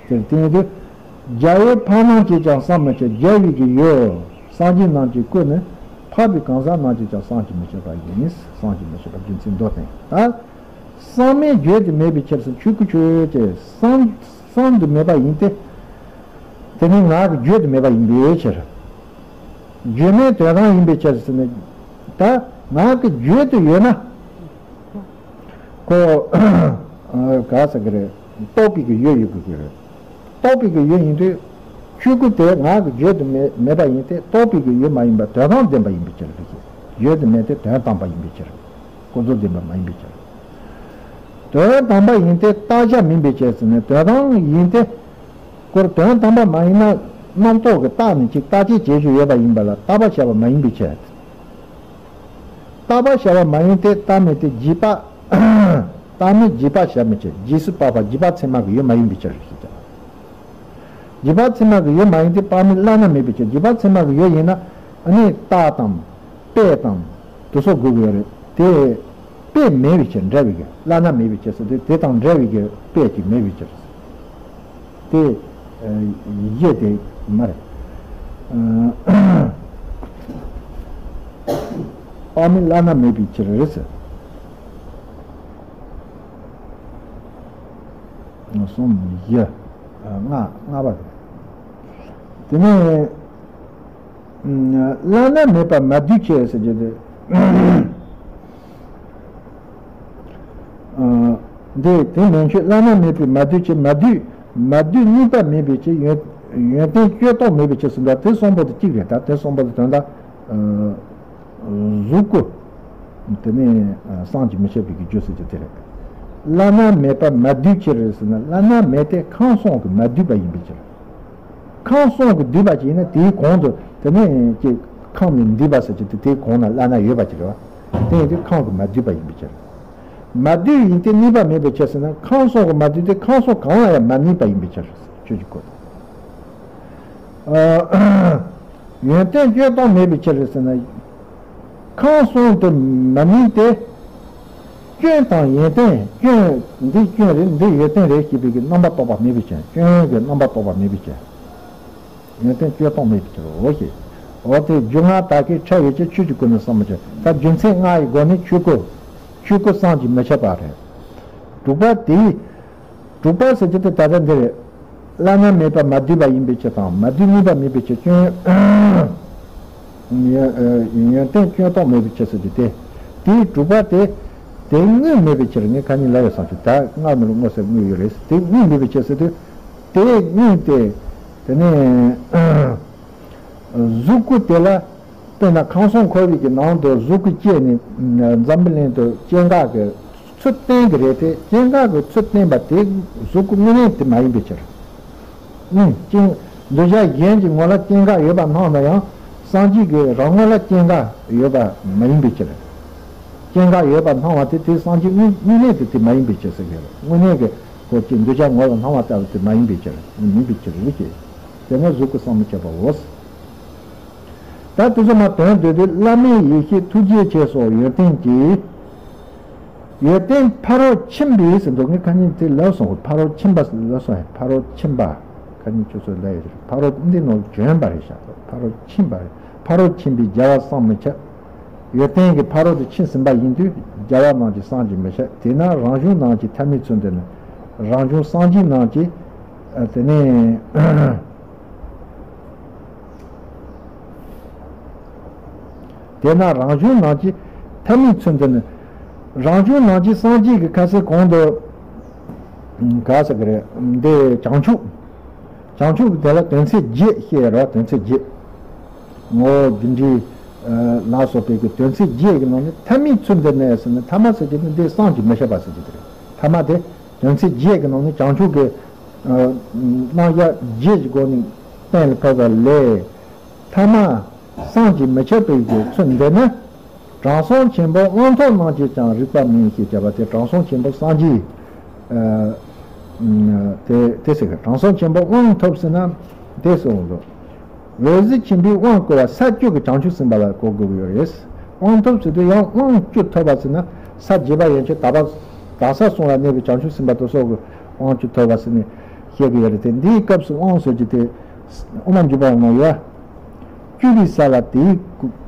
དེར་བརྟེན་ཏེ། རྒྱལ་ཡུམ་འཕགས་རྣམས་ཀྱིས་ཀྱང་བསམ་མི་ཁྱབ། རྒྱལ་བའི་གི་ཡུམ་སངས་རྒྱས་རྣམས་ཀྱི་སྐུ་ནི་འཕགས་པའི་གང་ཟག་རྣམས་ཀྱིས་ཀྱང་བསམ་གྱིས་མི་ཁྱབ་པ་ཡིན། བསམ་གྱིས་མི་ཁྱབ་པ་རྒྱུ་མཚན་མདོར་བསྟན། ད་བསམ་མེད་བརྗོད་དུ་མེད་པའི་ཕྱིར་ཟེར། ཆོས་སྐུ་ཆོས་ཅན། བསམ་བསམ་དུ་མེད་པ་ཡིན་ཏེ། དེ་ནི་ངག་གིས་བརྗོད་དུ་མེད་པ་ཡིན་པའི་ཕྱིར། བརྗོད་མེད་དོན་དམ་ཡིན་པའི་ཕྱིར་ཟེར་ནས། ད་ངག་གིས་བརྗོད་དུ་ཡོད་ན། ཁོ། ག་ཟེར་གི་རེད། རྟོགས་པའི་གི་ཡུལ་ཡོད་དགོས་ཀྱི་རེད། རྟོགས་པའི་གི་ཡུལ་ཡིན་དུས། ཆོས་སྐུ་དེ་ངག་གིས་བརྗོད་དུ་མེད་མེད་པ་ཡིན་ཏེ། རྟོགས་པའི་གི་ཡུལ་མ་ཡིན་པ་དོན་དམ་བདེན་པ་ཡིན་པའི་ཕྱིར་རེད། བརྗོད་དུ་མེད་དེ་དོན་དམ་པ་ཡིན་པའི་ཕྱིར། ཀུན་རྫོབ་བདེན་པ་མ་ཡིན་པའི་ཕྱིར། དོན་དམ་པ་ཡིན་ཏེ་བཏགས་བྱ་མིན་པའི་ཕྱིར་ཟེར་ནས། དོན་དམ་ཡིན་ཏེ། ཁོ་དོན་དམ་པ་མ་ཡིན་ན། རྣམ་རྟོག་གིས་བཏགས་ནས་ཅིག་བཏགས་བྱའི་བྱེད་ཆོས་ཡོད་པ་ཡིན་པ་ལ་བཏགས་པ་བྱ་བ་མ་ཡིན་པའི་ཕྱིར། བཏགས་པ་བྱ་བ་མ་ཡིན་ཏེ། བཏགས་མེད་དེ་བྱས་པ། བཏགས་མེད་བྱས་པ་བྱ་མི་བྱེད། རྗེས་སུ་དཔག་པ་བྱས་པ་ཚད་མ་གི་ཡུལ་མ་ཡིན་པའི་ཕྱིར་ཞེས་བྱ་བ། བྱས་པ་ཚད་མ་གི་ཡུལ་མ་ཡིན་ཏེ། དཔག་མེད་བླ་ན་མེད་པའི་ཕྱིར། བྱས་པ་ཚད་མ་གི་ཡུལ་ཡིན་ན། ཨ་ནི་རྟགས་དང་། དཔེ་དང་། དེ་ཚོ་དགོས་ཀྱི་ཡོད་རེད་དེ། དཔེ་མེད་པའི་ཕྱིར། འབྲེལ་བའི་གི་བླ་ན་མེད་པའི་ཕྱིར་ཟེར་དུས། དེ་དང་འབྲེལ་བའི་གི་དཔེ་ཅིག་མེད་པའི་ཕྱིར། དེ་གཞི་དེ་མ་རེད། དཔག་མེད་བླ་ན་མེད་པའི་ཕྱིར་ཟེར། གསུམ། བཞི། ལྔ། ལྔ་པ་རེད། དེ་ནས། བླ་ན་མེད་པ་མ་བསྡུས་ཕྱིར་ཟེར་རྒྱུ་དེ། འདི་དེ་མན་ཆད་བླ་ན་མེད་པའི་མ་བསྡུས་ཕྱིར། མ་བསྡུས། མ་བསྡུས་གཉིས་པ་མེད་པའི་ཕྱིར། ཡོན་ཡོན་ཏན་བཅོས་ཐོགས་མེད་པའི་ཕྱིར་ཟེར་འདུག་དེ་གསུམ་པོ་དེ་གཅིག་རེད། ད་དེ་གསུམ་པོ་དེ་དོན་དག་གཟུགས་སྐུ། དེ་ནས་བསམ་གྱིས་མི་ཁྱབ་པའི་གི་རྒྱུ་ཟེར་རྒྱུ་དེ་རེད། བླ་ན་མེད་པ་མ་བསྡུས་ཕྱིར་རེད་ཟེར་ན། བླ་ན་མེད་དེ་ཁམས་གསུམ་གྱིས་མ་བསྡུས་པ་ཡིན་པའི་ཕྱིར། ཁམས་གསུམ་གྱིས་བསྡུས་པ་ཅིག་ཡིན་ན་དེའི་གོང་དུ་དེ་ནས་ཀྱི་ཁམས་ནི་འདུས་པ་ཟེར་གྱི་དེ་དེའི་གོང་ན་བླ་ན་ཡོད་པ་ཅིག་རེད་བ། དེ་ཡིན་དུས་ཁམས་ཀྱིས་མ་བསྡུས་པ་ཡིན་པའི་ཕྱིར། མ་བསྡུས་ཡིན་ཏེ་དམིགས་པ་མེད་པའི་ཕྱིར་ཟེར་ན། ཁམས་གསུམ་གྱིས་མ་བསྡུས་ཏེ་ཁམས་གསུམ་གང་ལ་ཡང་མ་དམིགས་པ་ཡིན་པའི་ཕྱིར། ཆོས་ཀྱི་སྐུ་དང་། ཡོན་ཏན་བཅོས་ཐོགས་མེད་པའི་ཕྱིར་ཟེར་ན། ཁམས་གསུམ་དུ་མ་དམིགས་ཏེ། སྐྱོན་དང་ཡོན་ཏན། སྐྱོན་འདི་སྐྱོན་རེད། འདི་ཡོན་ཏན་རེད་ཞེས་པའི་གི་རྣམ་པ་རྟོག་པ་མེད་པའི་ཕྱིར། སྐྱོན་གྱི་རྣམ་པ་རྟོག་པ་མེད་པའི་ཕྱིར། ཡོན་ཏན་བཅོས་ཐོགས་མེད་པའི་ཕྱིར་རོ་ཞེས། འོ་དེ་རྒྱུ་ལྔ་དག་གིས་ཕྲ་བའི་ཕྱིར། ཆོས་ཀྱི་སྐུ་ནི་བསམ་མི་ཁྱབ། ད་རྒྱུ་མཚན་ལྔ་ཡི་སྒོ་ནས་ཆོས་སྐུ། ཆོས་སྐུ་བསམ་གྱིས་མི་ཁྱབ་པ་རེད། དྲུག་པ་དེའི། དྲུག་པ་ཟེར་རྒྱུ་དེ་ད་ལྟ་འདི་རེད། བླ་ན་མེད་པ་མ་བསྡུས་པ་ཡིན་པའི་ཕྱིར་དང་། མ་བསྡུས་གཉིས་པ་མེད་པའི་ཕྱིར། སྐྱོན། ཡོན་ཡོན་ཏན་བཅོས་ཐོགས་མེད་པའི་ཕྱིར་ཟེར་རྒྱུ་དེ། དེའི་དྲུག་པ་དེ། དེ་དངོས་མེད་པའི་ཕྱིར། ངས་ཁ་ཉིན་ལབ་ཡོད་བསམ་ཞིག་ད་སྔར་མི་རུ་དངོས་སུ་དངོས་ཡོད་རེད། དེ་དངོས་མེད་པའི་ཕྱིར་ཟེར་དུས། དེ་དངོས་དེ། དེ་ནས། གཟུགས་སྐུ་དེ་ལ། དཔེར་ན་ཁམས་གསུམ་འཁོར་བའི་གི་ནང་དུ་གཟུགས་སྐུ་སྐྱེས་ནས་འཛམ་བུ་གླིང་དུ་སྐྱེ་འགག་གི་ཚུལ་བསྟན་གྱི་རེད་དེ། སྐྱེ་འགག་གི་ཚུལ་བསྟན་པ་དེ་གཟུགས་སྐུ་དངོས་གནས་དེ་མ་ཡིན་པའི་ཕྱིར། ཨུམ། སྐྱེ་འདུས་བྱས་གཞན་གྱི་ངོ་ལ་སྐྱེ་འགག་ཡོད་པ་སྣང་ན་ཡང་། སངས་རྒྱས་ཀྱི་རང་ངོ་ལ་སྐྱེ་འགག་ཡོད་པ་མ་ཡིན་པའི་ཕྱིར། སྐྱེ་འགག་ཡོད་པ་སྣང་བ་དེ་དེ་སངས་རྒྱས་དངོས་དངོས་གནས་དེ་དེ་མ་ཡིན་པའི་ཕྱིར་ཟེར་གྱི་ཡོད་རེད། དངོས་གནས་ཀྱི་ཁོ་ཅིག་འདུས་བྱས་ངོ་ལ་སྣང་བ་ལྟ་བུ་དེ་མ་ཡིན་པའི་ཕྱིར། མིན་པའི་ཕྱིར་རེད་ཅེས། དེ་ནས་གཟུགས་སྐུ་བསམ་མི་ཁྱབ་པའོ། ད་དེ་ཚོ་མ་དོན་བསྡུས་ཏེ། བླ་མེད་ཡེ་ཤེས་ཐུགས་རྗེ་ཆེ་སོགས་ཡོན་ཏན་གྱིས། ཡོན་ཏན་ཕ་རོལ་ཕྱིན་པའི་ཟེར་འདུག་ངས་ཁ་ཉིན་དེ་ལབ་སོང་། ཕ་རོལ་ཕྱིན་པ་ལབ་སོང་། ཕ་རོལ་ཕྱིན་པ། ཁ་ཉིན་ཁྱོད་ཚོ་ལབ་ཡོད་རེད། ཕ་རོལ་འདི་ནང་བྱོན་པ་རེད་ཤག་ཕ་རོལ་ཕྱིན་པ་རེད། ཕ་རོལ་ཕྱིན་པའི་རྒྱལ་བ་བསམ་མི་ཁྱབ། ཡོན་ཏན་གྱི་ཕ་རོལ་ཏུ་ཕྱིན་ཟིན་པ་ཡིན་དུས་རྒྱལ་བ་རྣམས་ཀྱིས་བསམ་གྱིས་མི་ཁྱབ། དེས་ན་རང་གཞུང་རྣམས་ཀྱི་ཐ་མའི་ཚུལ་འདི་ནི། རང་གཞུང་སངས་རྒྱས་རྣམས་ཀྱི། ཨ། དེ་ནས། དེས་ན་རང་གཞུང་རྣམས་ཀྱི་ཐ་མའི་ཚུལ་འདི་ནི། རང་གཞུང་རྣམས་ཀྱི་སངས་རྒྱས་ཀྱི་ཁ་ཟས་གོང་དུ། ག་ཟེར་གི་རེད། འདི་བྱང་ཆུབ། བྱང་ཆུབ་ཀྱི་དེ་ལ་དོན་ཚན་བརྒྱད་བཤད་ཡོད་རེད་བ། དོན་ཚན་བརྒྱད། ངོ་བོ་རྒྱུ་འབྲས་ལ་སོགས་པའི་གི་དོན་ཚན་བརྒྱད་ཀྱི་ནང་ནས་ཐ་མའི་ཚུལ་འདི་ནི་ཟེར་ན། ཐ་མ་ཟེར་གྱི་ནི་འདི་བསམ་གྱིས་མི་ཁྱབ་པ་ཟེར་གྱི་དེ་རེད། ཐ་མ་དེ་དོན་ཚན་བརྒྱད་ཀྱི་ནང་ནས་བྱང་ཆུབ་ཀྱི་རྣམ་གཞག་བརྒྱད་ཀྱི་སྒོ་ནས་གཏན་ལ་ཕབ་པ་ལས། ཐ་མ་བསམ་གྱིས་མི་ཁྱབ་པའི་གི་ཚུལ་འདི་ནི། དྲང་སྲོང་ཆེན་པོ་དབང་ཐོབ་རྣམས་ཀྱིས་ཀྱང་རིག་པ་མིན་ཞེས་བྱ་བ་དེ། དྲང་སྲོང་ཆེན་པོ་སངས་རྒྱས། ཨ། དེ་དེ་ཟེར་གི། དྲང་སྲོང་ཆེན་པོ་དབང་ཐོབ་ཟེར་ན་དེ་གསུངས་འདུག་འོད་གསལ་ཆེན་པོའི་དབང་བསྐུར་བ་ས་བཅུ་གི་བྱང་ཆུབ་སེམས་དཔའ་ལ་གོ་དགོས་ཀྱི་ཡོད་རེད། དབང་ཐོབ་ཟེར་དུས་ཡང་དབང་བཅུ་ཐོབ་པ་ཟེར་ན། ས་བརྒྱད་པ་ཡན་ཆད་དག་པ། དག་ས་གསུམ་ལ་གནས་པའི་བྱང་ཆུབ་སེམས་དཔའ་དེ་ཚོ་གི་དབང་བཅུ་ཐོབ་པ་ཟེར་ནས་བཤད་ཀྱི་ཡོད་རེད་དེ། འདིའི་སྐབས་སུ་དབང་ཟེར་རྒྱུ་དེ་དབུ་མ་འཇུག་པ་ནང་ཡོད། བཅུ་པའི་ས་ལ་དེའི་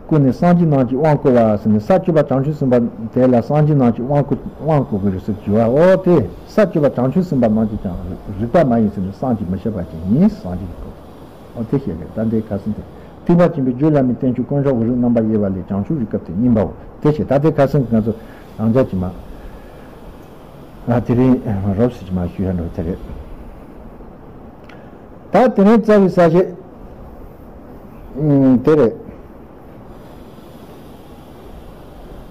སྐུ་ནས་སངས་རྒྱས་རྣམས་ཀྱིས་དབང་བསྐུར་བ་ཟེར་ནས། ས་བཅུ་པ་བྱང་ཆུབ་སེམས་དཔའ་དེ་ལ་སངས་རྒྱས་རྣམས་ཀྱིས་དབང་བསྐུར་དབང་བསྐུར་གྱི་རེད་ཟེར་གྱི་བ། འོ་དེ་ས་བཅུ་པ་བྱང་ཆུབ་སེམས་དཔའ་རྣམས་ཀྱིས་ཀྱང་རིག་པ་མ་ཡིན་ཟེར་ནས་བསམ་གྱིས་མི་ཁྱབ་པ་ཅིག་ཡིན། སངས་རྒྱས་ཀྱི་སྐུ། འོ་དེ་བཤད་རེད། ད་འདི་ཁ་སང་དེ། ཐེག་པ་ཆེན་པོའི་རྒྱུད་བླ་མའི་བསྟན་བཅོས་དཀོན་མཆོག་འོད་རིས་རྣམ་པར་དབྱེ་བ་ལས། བྱང་ཆུབ་རིགས་སྐབས་དེ་གཉིས་པའོ། དེ་བྱས་ད་ལྟའི་ཁ་སང་གི་ང་ཚོ་རང་རྒྱལ་གྱི་མ། ཨ། དེ་རིང་རོབ་ཙམ་གྱི་མ་ཞུ་ཡ་འགྲོ་དེ་རེད། ད་དེ་རིང་རྩ་བའི་ས་བཅད་དེ་རེད།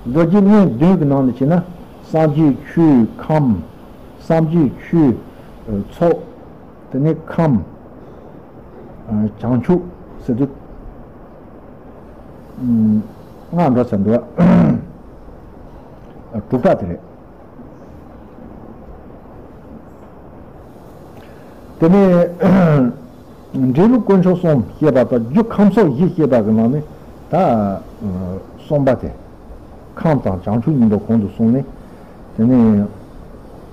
མདོ་རྒྱུད་སྙིང་བདུན་གྱི་ནང་ནས་བྱས་ན། སངས་རྒྱས་ཆོས་ཁམས། སངས་རྒྱས་ཆོས་ཚོགས། དེ་ནས་ཁམས། ཨ། བྱང་ཆུབ་ཟེར་དུས། ཨུམ། ལྔ་འགྲོ་ཚར་འདུག་ཨ། དྲུག་པ་དེ་རེད། དེ་ནས་འབྲས་བུ་དཀོན་མཆོག་གསུམ་བཤད་པ་དང་། རྒྱུ་ཁམས་གསུམ་བཞི་བཤད་པ་གི་ནང་ནས་ད་གསུམ་པ་དེ། ཁམས་དང་བྱང་ཆུབ་གཉིས་པོ་གོང་དུ་སོང་ནས། དེ་ནས་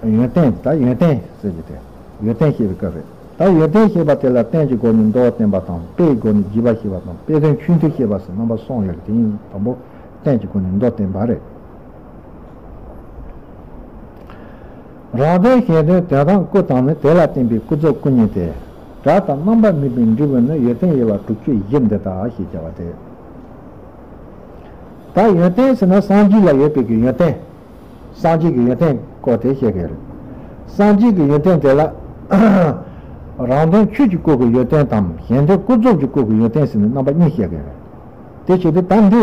ཡོན་ཏན། ད་ཡོན་ཏན་ཟེར་གྱི་དེ། ཡོན་ཏན་བཤད་པའི་སྐབས་རེད། ད་ཡོན་ཏན་བཤད་པ་དེ་ལ་རྟེན་གྱི་སྒོ་ནས་མདོ་བསྟན་པ་དང་། དཔེའི་སྒོ་ནས་རྒྱས་པ་བཤད་པ་དང་། དཔེ་དོན་ཆོས་མཐུན་བཤད་པ་ཟེར་རྣམ་པ་གསུམ་ཡོད་རེད། དེ་ཡིན་དང་པོ་རྟེན་གྱི་སྒོ་ནས་མདོ་བསྟན་པ་རེད། རང་དོན་གཞན་དོན་དོན་དམ་ཀུན་བཏང་ནི། དེ་ལ་བརྟེན་པའི་ཀུན་རྫོབ་ཀུན་ཉིད་དེ། སྒྲ་དང་རྣམ་པར་སྨིན་པའི་འབྲས་བུ་ནི། ཡོན་ཏན་དབྱེ་བ་དྲུག་ཅུ་བཞི་འདི་དག་ཞེས་བྱ་བ་སྟེ། ད་ཡོན་ཏན་ཟེར་ན་སངས་རྒྱས་ལ་ཡོད་པའི་གི་ཡོན་ཏན། སངས་རྒྱས་ཀྱི་ཡོན་ཏན་སྐོར་དེ་བཤད་ཀྱི་རེད། སངས་རྒྱས་ཀྱི་ཡོན་ཏན་དེ་ལ། རང་དོན་ཆོས་ཀྱི་སྐུ་གི་ཡོན་ཏན་དང་། གཞན་དོན་ཀུན་རྫོབ་ཀྱི་སྐུ་གི་ཡོན་ཏན་ཟེར་ནས་རྣམ་པ་གཉིས་བཤད་ཀྱི་རེད། དེ་བྱེད་དུས་ད་འདི་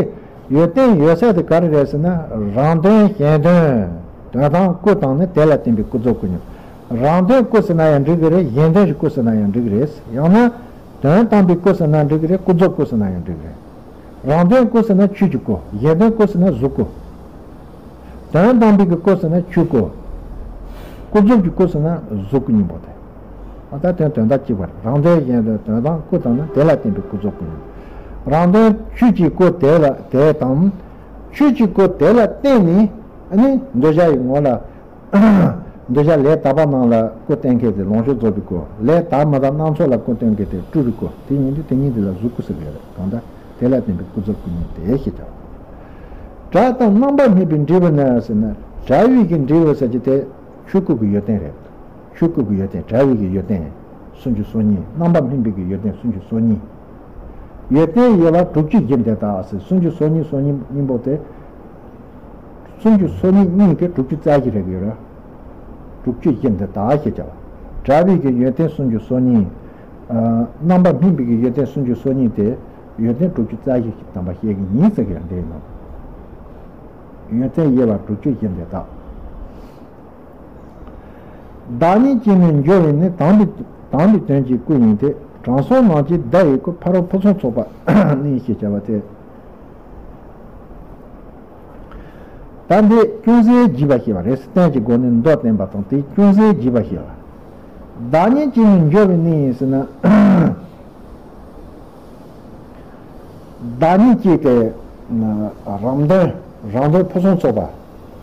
ཡོན་ཏན་ཡོད་ས་དེ་ག་རེ་རེད་ཟེར་ན། རང་དོན་གཞན་དོན་དོན་དམ་ཀུན་བཏང་ནི། དེ་ལ་བརྟེན་པའི་ཀུན་རྫོབ་ཀུན་ཉིད། རང་དོན་སྐུ་ཟེར་ན་ཡང་འགྲིག་གི་རེད། གཞན་དོན་གྱི་སྐུ་ཟེར་ན་ཡང་འགྲིག་གི་རེད། ཡང་ན། དོན་དམ་པའི་སྐུ་ཟེར་ན་འགྲིག་གི་རེད། ཀུན་རྫོབ་སྐུ་ཟེར་ན་ཡང་འགྲིག་གི་རེད། རང་དོན་སྐུ་ཟེར་ན་ཆོས་ཀྱི་སྐུ། གཞན་དོན་སྐུ་ཟེར་ན་གཟུགས་སྐུ། དོན་དམ་པའི་གི་སྐུ་ཟེར་ན་ཆོས་སྐུ། ཀུན་རྫོབ་ཀྱི་སྐུ་ཟེར་ན་གཟུགས་སྐུ་གཉིས་པོ་དེ། ཨ་ད་དོན་དོན་དག་གཅིག་པ་རེད། རང་དོན་གཞན་དོན་དོན་དམ་ཀུན་བཏང་ན། དེ་ལ་བརྟེན་པའི་ཀུན་རྫོབ་ཀུན་ཉིད། རང་དོན་ཆོས་ཀྱི་སྐུ་དེ་ལ་དེ་དང་། ཆོས་ཀྱི་སྐུ་དེ་ལ་བརྟེན་ནས་ཨ་ནི་འདོད་བྱ་ཡི་ངོ་ལ། འདོད་བྱ་ལས་དག་པ་རྣམས་ལ་སྐུ་བསྟན་མཁན་དེ་ལོངས་སྤྱོད་རྫོགས་པའི་སྐུ། ལས་དག་མི་དག་སྣ་ཚོགས་ལ་སྐུ་བསྟན་མཁན་དེ་སྤྲུལ་པའི་སྐུ། དེ་ཉིད་དུ་དེ་ཉིད་དེ་ལ་གཟུགས་སྐུ་ཟེར་གྱི་རེད། གང་ལྟར་དེ་ལ་བརྟེན་པའི་ཀུན་རྫོབ་ཀུན་ཉིད་དེ་ཞེས་བྱ་བ། སྒྲ་དང་རྣམ་པར་སྨིན་པའི་འབྲས་བུ་ནི་ཟེར་ན། སྒྲ་བའི་གི་འབྲས་བུ་ཟེར་གྱི་དེ་ཆོས་སྐུ་གི་ཡོན་ཏན་རེད། ཆོས་སྐུ་གི་ཡོན་ཏན། སྒྲ་བའི་གི་ཡོན་ཏན་སུམ་ཅུ་སོ་གཉིས། རྣམ་པར་སྨིན་པའི་གི་ཡོན་ཏན་སུམ་ཅུ་སོ་གཉིས། ཡོན་ཏན་དབྱེ་བ་དྲུག་ཅུ་བཞི་འདི་དག་ཟེར། སུམ་ཅུ་སོ་གཉིས་སོ་གཉིས་གཉིས་པོ་དེ། སུམ་ཅུ་སོ་གཉིས་གཉིས་ཀྱི་དྲུག་ཅུ་རྩ་བཞི་རེད་ཡོད་རེད། དྲུག་ཅུ་བཞི་འདི་དག་ཞེས་བྱ་བ། སྒྲ་བའི་གི་ཡོན་ཏན་སུམ་ཅུ་སོ་གཉིས། ཨ། རྣམ་པར་སྨིན་པའི་གི་ཡོན་ཏན་སུམ་ཅུ་སོ་གཉིས་དེ། ཡོན་ཏན་དྲུག་ཅུ་རྩ་བཞི་ཞིག་དམ་པ་བཤད་ཀྱི་ཡིན་ཟེར་གྱི་རེད། འདིའི་ནང་ཡོན་ཏན་དབྱེ་བ་དྲུག་ཅུ་བཞི་འདི་དག་བདག་ཉིད་ཀྱིས་ནི་འགྱུར་བས་ནི། དམ་པའི་དམ་པའི་དོན་གྱི་སྐུ་ཡིན་ཏེ། དྲང་སྲོང་རྣམས་ཀྱི་བརྡ་ཡི་སྐུ། ཕ་རོལ་ཕུན་སུམ་ཚོགས་པ་ནི་ཞེས་བྱ་བ་སྟེ། ད་འདི་ཅུང་ཟད་བརྗོད་པ་ཞེས་པ་རེད། རྟེན་གྱི་སྒོ་ནས་མདོ་བསྟན་པ་དང་། དེ་ཅུང་ཟད་བརྗོད་པ་ཞེས་པ། བདག་ཉིད་ཀྱིས་ནི་འགྱུར་བས་ནི་ཟེར་ན། བདག་ཉིད་ཀྱིས་དེ་རང་དོན་རང་དོན་ཕུན་སུམ་ཚོགས་པ།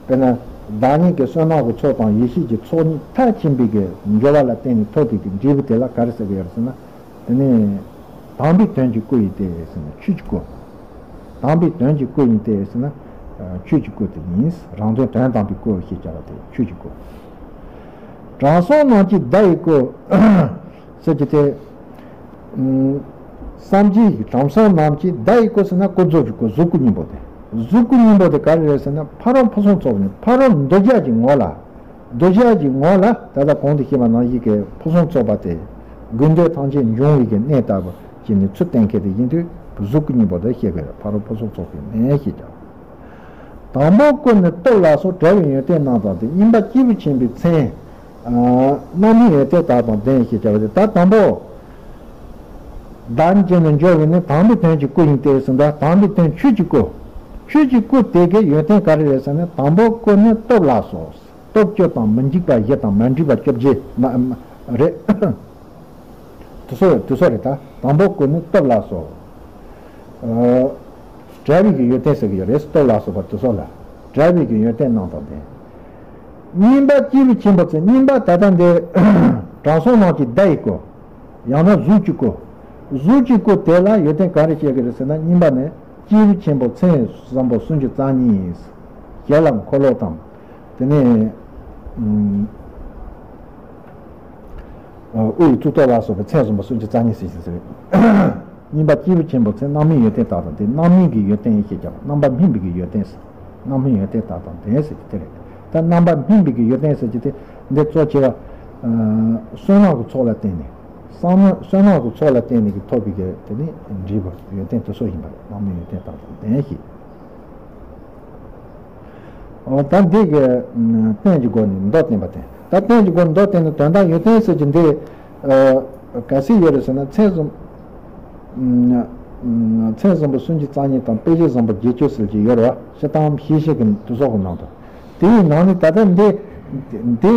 དཔེར་ན་བདག་ཉིད་ཀྱི་བསོད་ནམས་ཀྱི་ཚོགས་དང་ཡེ་ཤེས་ཀྱི་ཚོགས་གཉིས་མཐར་ཕྱིན་པའི་གི་འབྱོར་བ་ལ་བརྟེན་ནས་ཐོབ་པའི་གི་འབྲས་བུ་དེ་ལ་ག་རེ་ཟེར་གི་ཡོད་ཟེར་ན། དེ་ནས་དམ་པའི་དོན་གྱི་སྐུ་ཡིན་ཏེ་ཟེར་ན་ཆོས་ཀྱི་སྐུ། དམ་པའི་དོན་གྱི་སྐུ་ཡིན་ཏེ་ཟེར་ན། ཆོས་ཀྱི་སྐུ་དེ་ཡིན། རང་དོན་དོན་དམ་པའི་སྐུ་ཞེས་བྱ་བ་དེ་ཆོས་ཀྱི་སྐུ། དྲང་སྲོང་རྣམས་ཀྱི་བརྡ་ཡི་སྐུ་ཟེར་གྱི་དེ། སངས་རྒྱས་ཀྱི་དྲང་སྲོང་རྣམས་ཀྱི་བརྡ་ཡི་སྐུ་ཟེར་ན་ཀུན་རྫོབ་ཀྱི་སྐུ། གཟུགས་སྐུ་གཉིས་པོ་དེ། གཟུགས་སྐུ་གཉིས་པོ་དེ་ག་རེ་རེད་ཟེར་ན། ཕ་རོལ་ཕུན་སུམ་ཚོགས་པ་ནི། ཕ་རོལ་འདོད་ཆགས་ཀྱི་ངོ་ལ། འདོད་ཆགས་ཀྱི་ངོ་ལ་ད་ལྟ་གོང་དུ་བཤད་པ་ནང་བཞིན་གྱི་ཕུན་སུམ་ཚོགས་པ་སྟེ། དགོས་འདོད་ཐམས་ཅད་འབྱུང་བའི་གི་གནས་ལྟ་བུ་ཅིག་ནི་ཚུལ་བསྟན་མཁན་དེ་ཡིན་དུས་གཟུགས་སྐུ་གཉིས་པོ་དེ་བཤད་དགོས་རེད། ཕ་རོལ་ཕུན་སུམ་ཚོགས་པའི་གནས་ཞེས་བྱ་བ། དང་པོ་སྐུ་ནི་སྟོབས་ལ་སོགས་བྲལ་བའི་ཡོན་ཏན་རྣམས་དང་ལྡན། གཉིས་པ་སྐྱེས་བུ་ཆེན་པོའི་མཚན། རྣམ་སྨིན་ཡོན་ཏན་དག་དང་ལྡན་ཞེས་བྱ་བ་སྟེ། ད་དང་པོ། བདག་ཉིད་ཀྱིས་ནི་འགྱུར་བས་ནི། དམ་པའི་དོན་གྱི་སྐུ་ཡིན་ཏེ་ཟེར། ད་དམ་པའི་དོན་ཆོས་ཀྱི་སྐུ། ཆོས་ཀྱི་སྐུ་དེ་གའི་ཡོན་ཏན་ག་རེ་རེད་ཟེར་ན། དང་པོ་སྐུ་ནི་སྟོབས་ལ་སོགས། སྟོབས་བཅུ་དང་མི་འཇིགས་པ་བཞི་དང་མ་འདྲེས་པ་བཅོ་བརྒྱད་མ་རེད། དེ་ཚོ་དེ་ཚོ་རེད། ད་དང་པོ་སྐུ་ནི་སྟོབས་ལ་སོགས། བྲལ་བའི་གི་ཡོན་ཏན་ཟེར་གི་ཡོད་རེད། སྟོབས་ལ་སོགས་པ་དེ་ཚོ་ལ་བྲལ་བའི་གི་ཡོན་ཏན་རྣམས་དང་ལྡན། གཉིས་པ་སྐྱེས་བུ་ཆེན་པོའི་མཚན། གཉིས་པ་ད་ལྟ་འདི་དྲང་སྲོང་རྣམས་ཀྱི་བརྡ་ཡི་སྐུ། ཡང་ན་གཟུགས་ཀྱི་སྐུ། གཟུགས་ཀྱི་སྐུ་དེ་ལ་ཡོན་ཏན་ག་རེ་བཤད་ཀྱི་རེད་ཟེར་ན། གཉིས་པ་ནི་སྐྱེས་བུ་ཆེན་པོ་མཚན་བཟང་པོ་སུམ་ཅུ་རྩ་གཉིས། ཞལ་ལ་འཁོར་ལོ་དང་། དེ་ནས་དབུ་ཡི་གཙུག་ཏོར་ལ་སོགས་པའི་མཚན་བཟང་པོ་སུམ་ཅུ་རྩ་གཉིས་ཟེར་ཞིང་ཟེར། གཉིས་པ་སྐྱེས་བུ་ཆེན་པོའི་མཚན། རྣམ་སྨིན་ཡོན་ཏན་དག་དང་ལྡན། རྣམ་སྨིན་གྱི་ཡོན་ཏན་ཞེས་བྱ་བ། རྣམ་པར་སྨིན་པའི་གི་ཡོན་ཏན་ཟེར། རྣམ་སྨིན་ཡོན་ཏན་དག་དང་ལྡན་ཟེར་གྱི་དེ་རེད། ད་རྣམ་པར་སྨིན་པའི་གི་ཡོན་ཏན་ཟེར་གྱི་དེ་འདི་གཙོ་ཆེ་བ། བསོད་ནམས་ཀྱི་ཚོགས་ལ་བརྟེན་ནས། བསམ་ན་བསོད་ནམས་ཀྱི་ཚོགས་ལ་བརྟེན་ནས་ཀྱི་ཐོབ་པའི་གི་དེ་ནི་འབྲས་བུ་ཡོན་ཏན་དེ་ཚོ་ཡིན་པ་རེད། རྣམ་སྨིན་ཡོན་ཏན་དག་དང་ལྡན་ཞེས། འོ་ད་འདི་གི་རྟེན་གྱི་སྒོ་ནས་མདོ་བསྟན་པ་དེ། ད་རྟེན་གྱི་སྒོ་ནས་མདོ་བསྟན་ནས་དོན་དམ་ཡོན་ཏན་ཟེར་གྱི་འདི། ག་ཚོད་ཡོད་རེད་ཟེར་ན། མཚན་བཟང་། མཚན་བཟང་པོ་སུམ་ཅུ་རྩ་གཉིས་དང་། དཔེ་བྱད་བཟང་པོ་བརྒྱད་ཅུ་ཟེར་གྱི་ཡོད་རེད་བ། སྤྱིར་བཏང་ཞེས་བཤད་ཀྱི་དུ་སོགས་ཀྱི་ནང་དུ། དེའི་ནང་ནས་ད་ལྟ་འདི་འདི་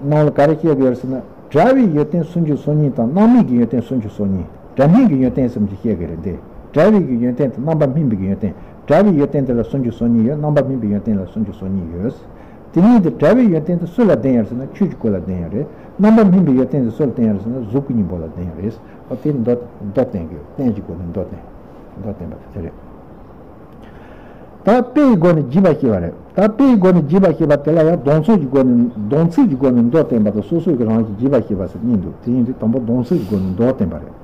ནང་ལ་ག་རེ་བཤད་ཀྱི་ཡོད་རེད་ཟེར་ན། བྲལ་བའི་ཡོན་ཏན་སུམ་ཅུ་སོ་གཉིས་དང་། རྣམ་སྨིན་གྱི་ཡོན་ཏན་སུམ་ཅུ་སོ་གཉིས། བྲལ་སྨིན་གྱི་ཡོན་ཏན་གསུམ་གྱི་བཤད་ཀྱི་རེད་འདི། བྲལ་བའི་གི་ཡོན་ཏན་དང་། རྣམ་པར་སྨིན་པའི་གི་ཡོན་ཏན། བྲལ་བའི་ཡོན་ཏན་དེ་ལ་སུམ་ཅུ་སོ་གཉིས་ཡོད། རྣམ་པར་སྨིན་པའི་ཡོན་ཏན་ལ་སུམ་ཅུ་སོ་གཉིས་ཡོད། དེ་གཉིས་དེ་བྲལ་བའི་ཡོན་ཏན་དེ་སུ་ལ་ལྡན་ཡོད་ཟེར་ན། ཆོས་ཀྱི་སྐུ་ལ་ལྡན་ཡོད་རེད། རྣམ་པར་སྨིན་པའི་ཡོན་ཏན་དེ་སུ་ལ་ལྡན་ཡོད་ཟེར་ན། གཟུགས་སྐུ་གཉིས་པོ་ལ་ལྡན་ཡོད་རེད། འོ་དེ་མདོ་མདོ་བསྟན་གྱི་ཡོད། རྟེན་གྱི་སྒོ་ནས་མདོ་བསྟན། མདོ་བསྟན་པ་དེ་དེ་རེད། ད་དཔེ་ཡི་སྒོ་ནས་རྒྱས་པ་ཤེས་པ་རེད། ད་དཔེ་ཡི་སྒོ་ནས་རྒྱས་པ་ཤེས་པ་དེ་ལ་ཡང་སྡོམ་ཚིག་གི་སྒོ་ནས་སྡོམ་ཚིག་གི་སྒོ་ནས་མདོ་བསྟན་པ་དང་སོ་སོ་གི་རང་བཞིན་རྒྱས་པ་ཤེས་པ་ཟེར་གཉིས་འདུག་དེ་ཡིན་དུས་དང་པོ་སྡོམ་ཚིག་གི་སྒོ་ནས་མདོ་བསྟན་པ་རེད།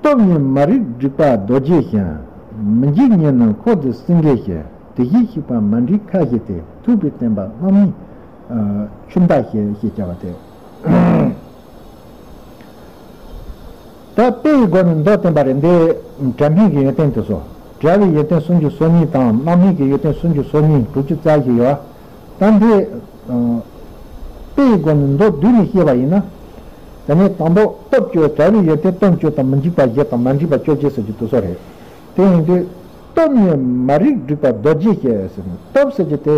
སྟོབས་ཉིད་མ་རིག་སྒྲིབ་པ་རྡོ་རྗེ་ཞིང་། མི་འཇིགས་ཉིད་ནི་འཁོར་འདས་སེང་གེ་ཞེས། དེ་བཞིན་གཤེགས་པ་མ་འདྲིས་ཁ་བཞི་སྟེ། ཐུབ་པའི་བསྟན་པ་རྣམ་གཉིས་ཆུ་ཟླ་ཞེས་ཞེས་བྱ་བ་སྟེ། ད་དཔེ་ཡི་སྒོ་ནས་མདོ་བསྟན་པ་རེད། འདི་སྒྲ་སྙན་གྱི་ཡོན་ཏན་དེ་ཚོ། སྒྲ་བའི་ཡོན་ཏན་སུམ་ཅུ་སོ་གཉིས་དང་རྣམ་སྨིན་གྱི་ཡོན་ཏན་སུམ་ཅུ་སོ་གཉིས་དྲུག་ཅུ་རྩ་བཞི་ཡོད། ད་འདི་དཔེ་ཡི་སྒོ་ནས་མདོ་བསྡུས་ནས་བཤད་པ་ཡིན་ན། དེ་ནས་དང་པོ་སྟོབས་བཅུ། སྒྲ་བའི་ཡོན་ཏན་སྟོབས་བཅུ་དང་མི་འཇིགས་པ་བཞི་དང་མ་འདྲིས་པ་བཅོ་བརྒྱད་ཟེར་རྒྱུ་དེ་ཚོ་རེད། དེ་ཡིན་དུས་སྟོབས་ཉིད་མ་རིག་སྒྲིབ་པ་རྡོ་རྗེ་ཞེས་ཟེར་ནས། སྟོབས་ཟེར་རྒྱུ་དེ།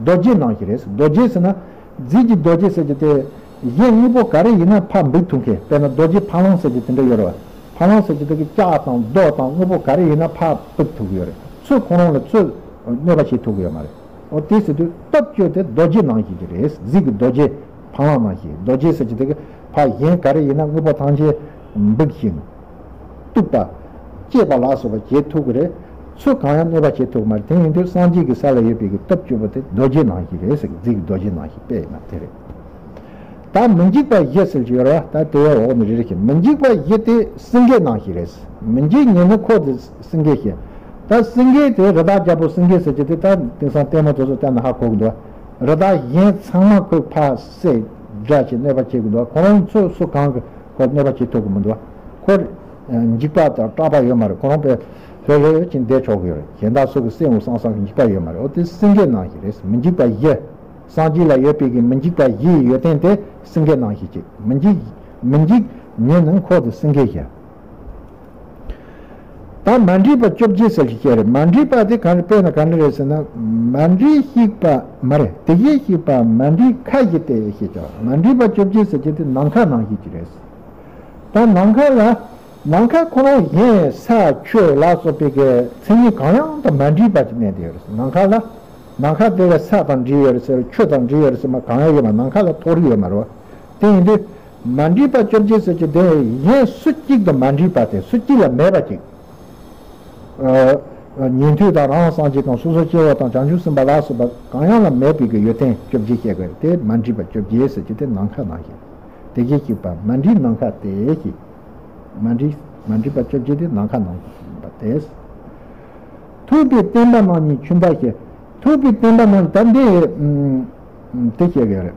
རྡོ་རྗེ་ནང་བཞིན་རེད། རྡོ་རྗེ་ཟེར་ན། རྫས་ཀྱི་རྡོ་རྗེ་ཟེར་རྒྱུ་དེ། གཞན་དངོས་པོ་ག་རེ་ཡིན་ན་ཕར་འབིགས་ཐུབ་མཁན། དཔེར་ན་རྡོ་རྗེ་ཕ་ལང་ཟེར་རྒྱུ་དེ་འདྲ་ཡོད་རེད་བ། ཕ་ལང་ཟེར་རྒྱུ་དེ་གི་ལྕགས་དང་རྡོ་དང་དངོས་པོ་ག་རེ་ཡིན་ན་ཕར་འབིགས་ཐུབ་ཀྱི་ཡོད་རེད། ཚུར་ཁོ་རང་ལ་ཚུར་གནོད་པ་བྱེད་ཐུབ་ཀྱི་ཡོད་མ་རེད། འོ་དེ་ཟེར་དུས་སྟོབས་བཅུ་དེ་རྡོ་རྗེ་ནང་བཞིན་གྱི་རེད། རྫས་ཀྱི་རྡོ་རྗེ་ཕ་ལང་ནང་བཞིན། རྡོ་རྗེ་ཟེར་རྒྱུ་དེ་གི་ཕར་གཞན་ག་རེ་ཡིན་ན་དངོས་པོ་ཐམས་ཅད་འབིགས་ཤིང་། གཏུབ་པ། བཅད་པ་ལ་སོགས་པ་བྱེད་ཐུབ་ཀྱི་རེད། ཚུར་གང་ཡང་གནོད་པ་བྱེད་ཐུབ་ཀྱི་མ་རེད། དེ་ཡིན་དུས་སངས་རྒྱས་ཀྱི་ས་ལ་ཡོད་པའི་གི་སྟོབས་བཅུ་པོ་དེ་རྡོ་རྗེ་ནང་བཞིན་རེད་ཟེར། རྫས་ཀྱི་རྡོ་རྗེ་ནང་བཞིན་དཔེ་ཡིན་ན་དེ་རེད། ད་མི་འཇིགས་པ་བཞི་ཟེར་གྱི་ཡོད་རེད་བ། ད་དེ་འོག་ནས་རེ་རེ་བཞིན། མི་འཇིགས་པ་བཞི་དེ་སེང་གེ་ནང་བཞིན་རེད། མི་འཇིགས་ཉིད་ནི་འཁོར་འདས་སེང་གེ་ཞེས། ད་སེང་གེ་དེ་རི་དྭགས་རྒྱལ་པོ་སེང་གེ་ཟེར་གྱི་དེ། ད་དེང་སང་ལྟད་མོ་དེ་ཚོ་བལྟས་ན་ཧ་གོ་གི་འདུག་རི་དྭགས་གཞན་ཚང་མ་ཁོས་ཕར་བསད་དགྲ་བྱེད་གནོད་པ་བྱེད་གི་འདུག་ཁོ་རང་ཚོ་སུ་གང་གི་ཁོ་གནོད་པ་བྱེད་ཐུབ་གི་མི་འདུག་ཁོ་འཇིགས་པ་དང་སྐྲག་པ་ཡོད་མ་རེད། ཁོ་རང་དཔེ་ལྷོད་ལྷོད་ཅིག་བསྡད་ཆོག་གི་ཡོད་རེད། གཞན་དག་སུ་གི་སེམས་འོ་སང་སང་གི་འཇིགས་པ་ཡོད་མ་རེད། འོ་དེ་སེང་གེ་ནང་བཞིན་རེད། མི་འཇིགས་པ་བཞི། སངས་རྒྱས་ལ་ཡོད་པའི་གི་མི་འཇིགས་པ་བཞིའི་ཡོན་ཏན་དེ་སེང་གེ་ནང་བཞིན་གཅིག་མི་འཇིགས། མི་འཇིགས་ཉིད་ནི་འཁོར་འདས་སེང་གེ་ཞེས། ད་མ་འདྲིས་པ་བཅོ་བརྒྱད་ཟེར་གྱི་བཤད་རེད། མ་འདྲིས་པ་དེ་ག་རེ་དཔེར་ན་ག་འདྲ་རེད་ཟེར་ན། མ་འདྲིས་གཤེགས་པ་མ་རེད། དེ་བཞིན་གཤེགས་པ་མ་འདྲིས་ཁ་བཞི་སྟེ་ཞེས་བྱ་བ། མ་འདྲིས་པ་བཅོ་བརྒྱད་ཟེར་གྱི་དེ་ནམ་མཁའ་ནང་བཞིན་གྱི་རེད། ད་ནམ་མཁའ་ལ། ནམ་མཁའ་ཁོ་རང་གཞན་ས་ཆུ་ལ་སོགས་པའི་གི་མཚན་ཉིད་གང་ཡང་དང་མ་འདྲིས་པ་ཅིག་གནས་བསྡད་ཡོད་རེད། ནམ་མཁའ་ལ། ནམ་མཁའ་དེ་ལ་ས་དང་འདྲིས་ཡོད་རེད་ཟེར། ཆུ་དང་འདྲིས་ཡོད་རེད་ཟེར་མ་གང་ཡང་ཡོད་མ། ནམ་མཁའ་ལ་ཐོགས་རིགས་ཡོད་མ་རེད་བ། དེ་ཡིན་དུས། མ་འདྲིས་པ་བཅོ་བརྒྱད་ཟེར་གྱི་དེ་གཞན་སུ་གཅིག་དང་མ་འདྲིས་པ་དེ། སུ་གཅིག་ལ་མེད་པ་ཅིག་ཨ། ཉན་ཐོས་དང་རང་སངས་རྒྱས་དང་སོ་སོ་སྐྱེ་བོ་དང་བྱང་ཆུབ་སེམས་དཔའ་ལ་སོགས་པ་གང་ཡང་ལ་མེད་པའི་གི་ཡོན་ཏན་བཅོ་བརྒྱད་བཤད་དགོས་རེད། དེ་མ་འདྲིས་པ་བཅོ་བརྒྱད་ཟེར་གྱི་དེ་ནམ་མཁའ་ནང་བཞིན། དེ་བཞིན་གཤེགས་པ་མ་འདྲིས་ནམ་མཁའ་སྟེ་ཞེས། མ་འདྲིས། མ་འདྲིས་པ་བཅོ་བརྒྱད་དེ་ནམ་མཁའ་ནང་བཞིན་པ་སྟེ། ཐུབ་པའི་བསྟན་པ་རྣམ་གཉིས་ཆུ་ཟླ་ཞེས། ཐུབ་པའི་བསྟན་པ་རྣམ་གཉིས། ད་འདི་ཨུམ། དེ་བཤད་གི་རེད།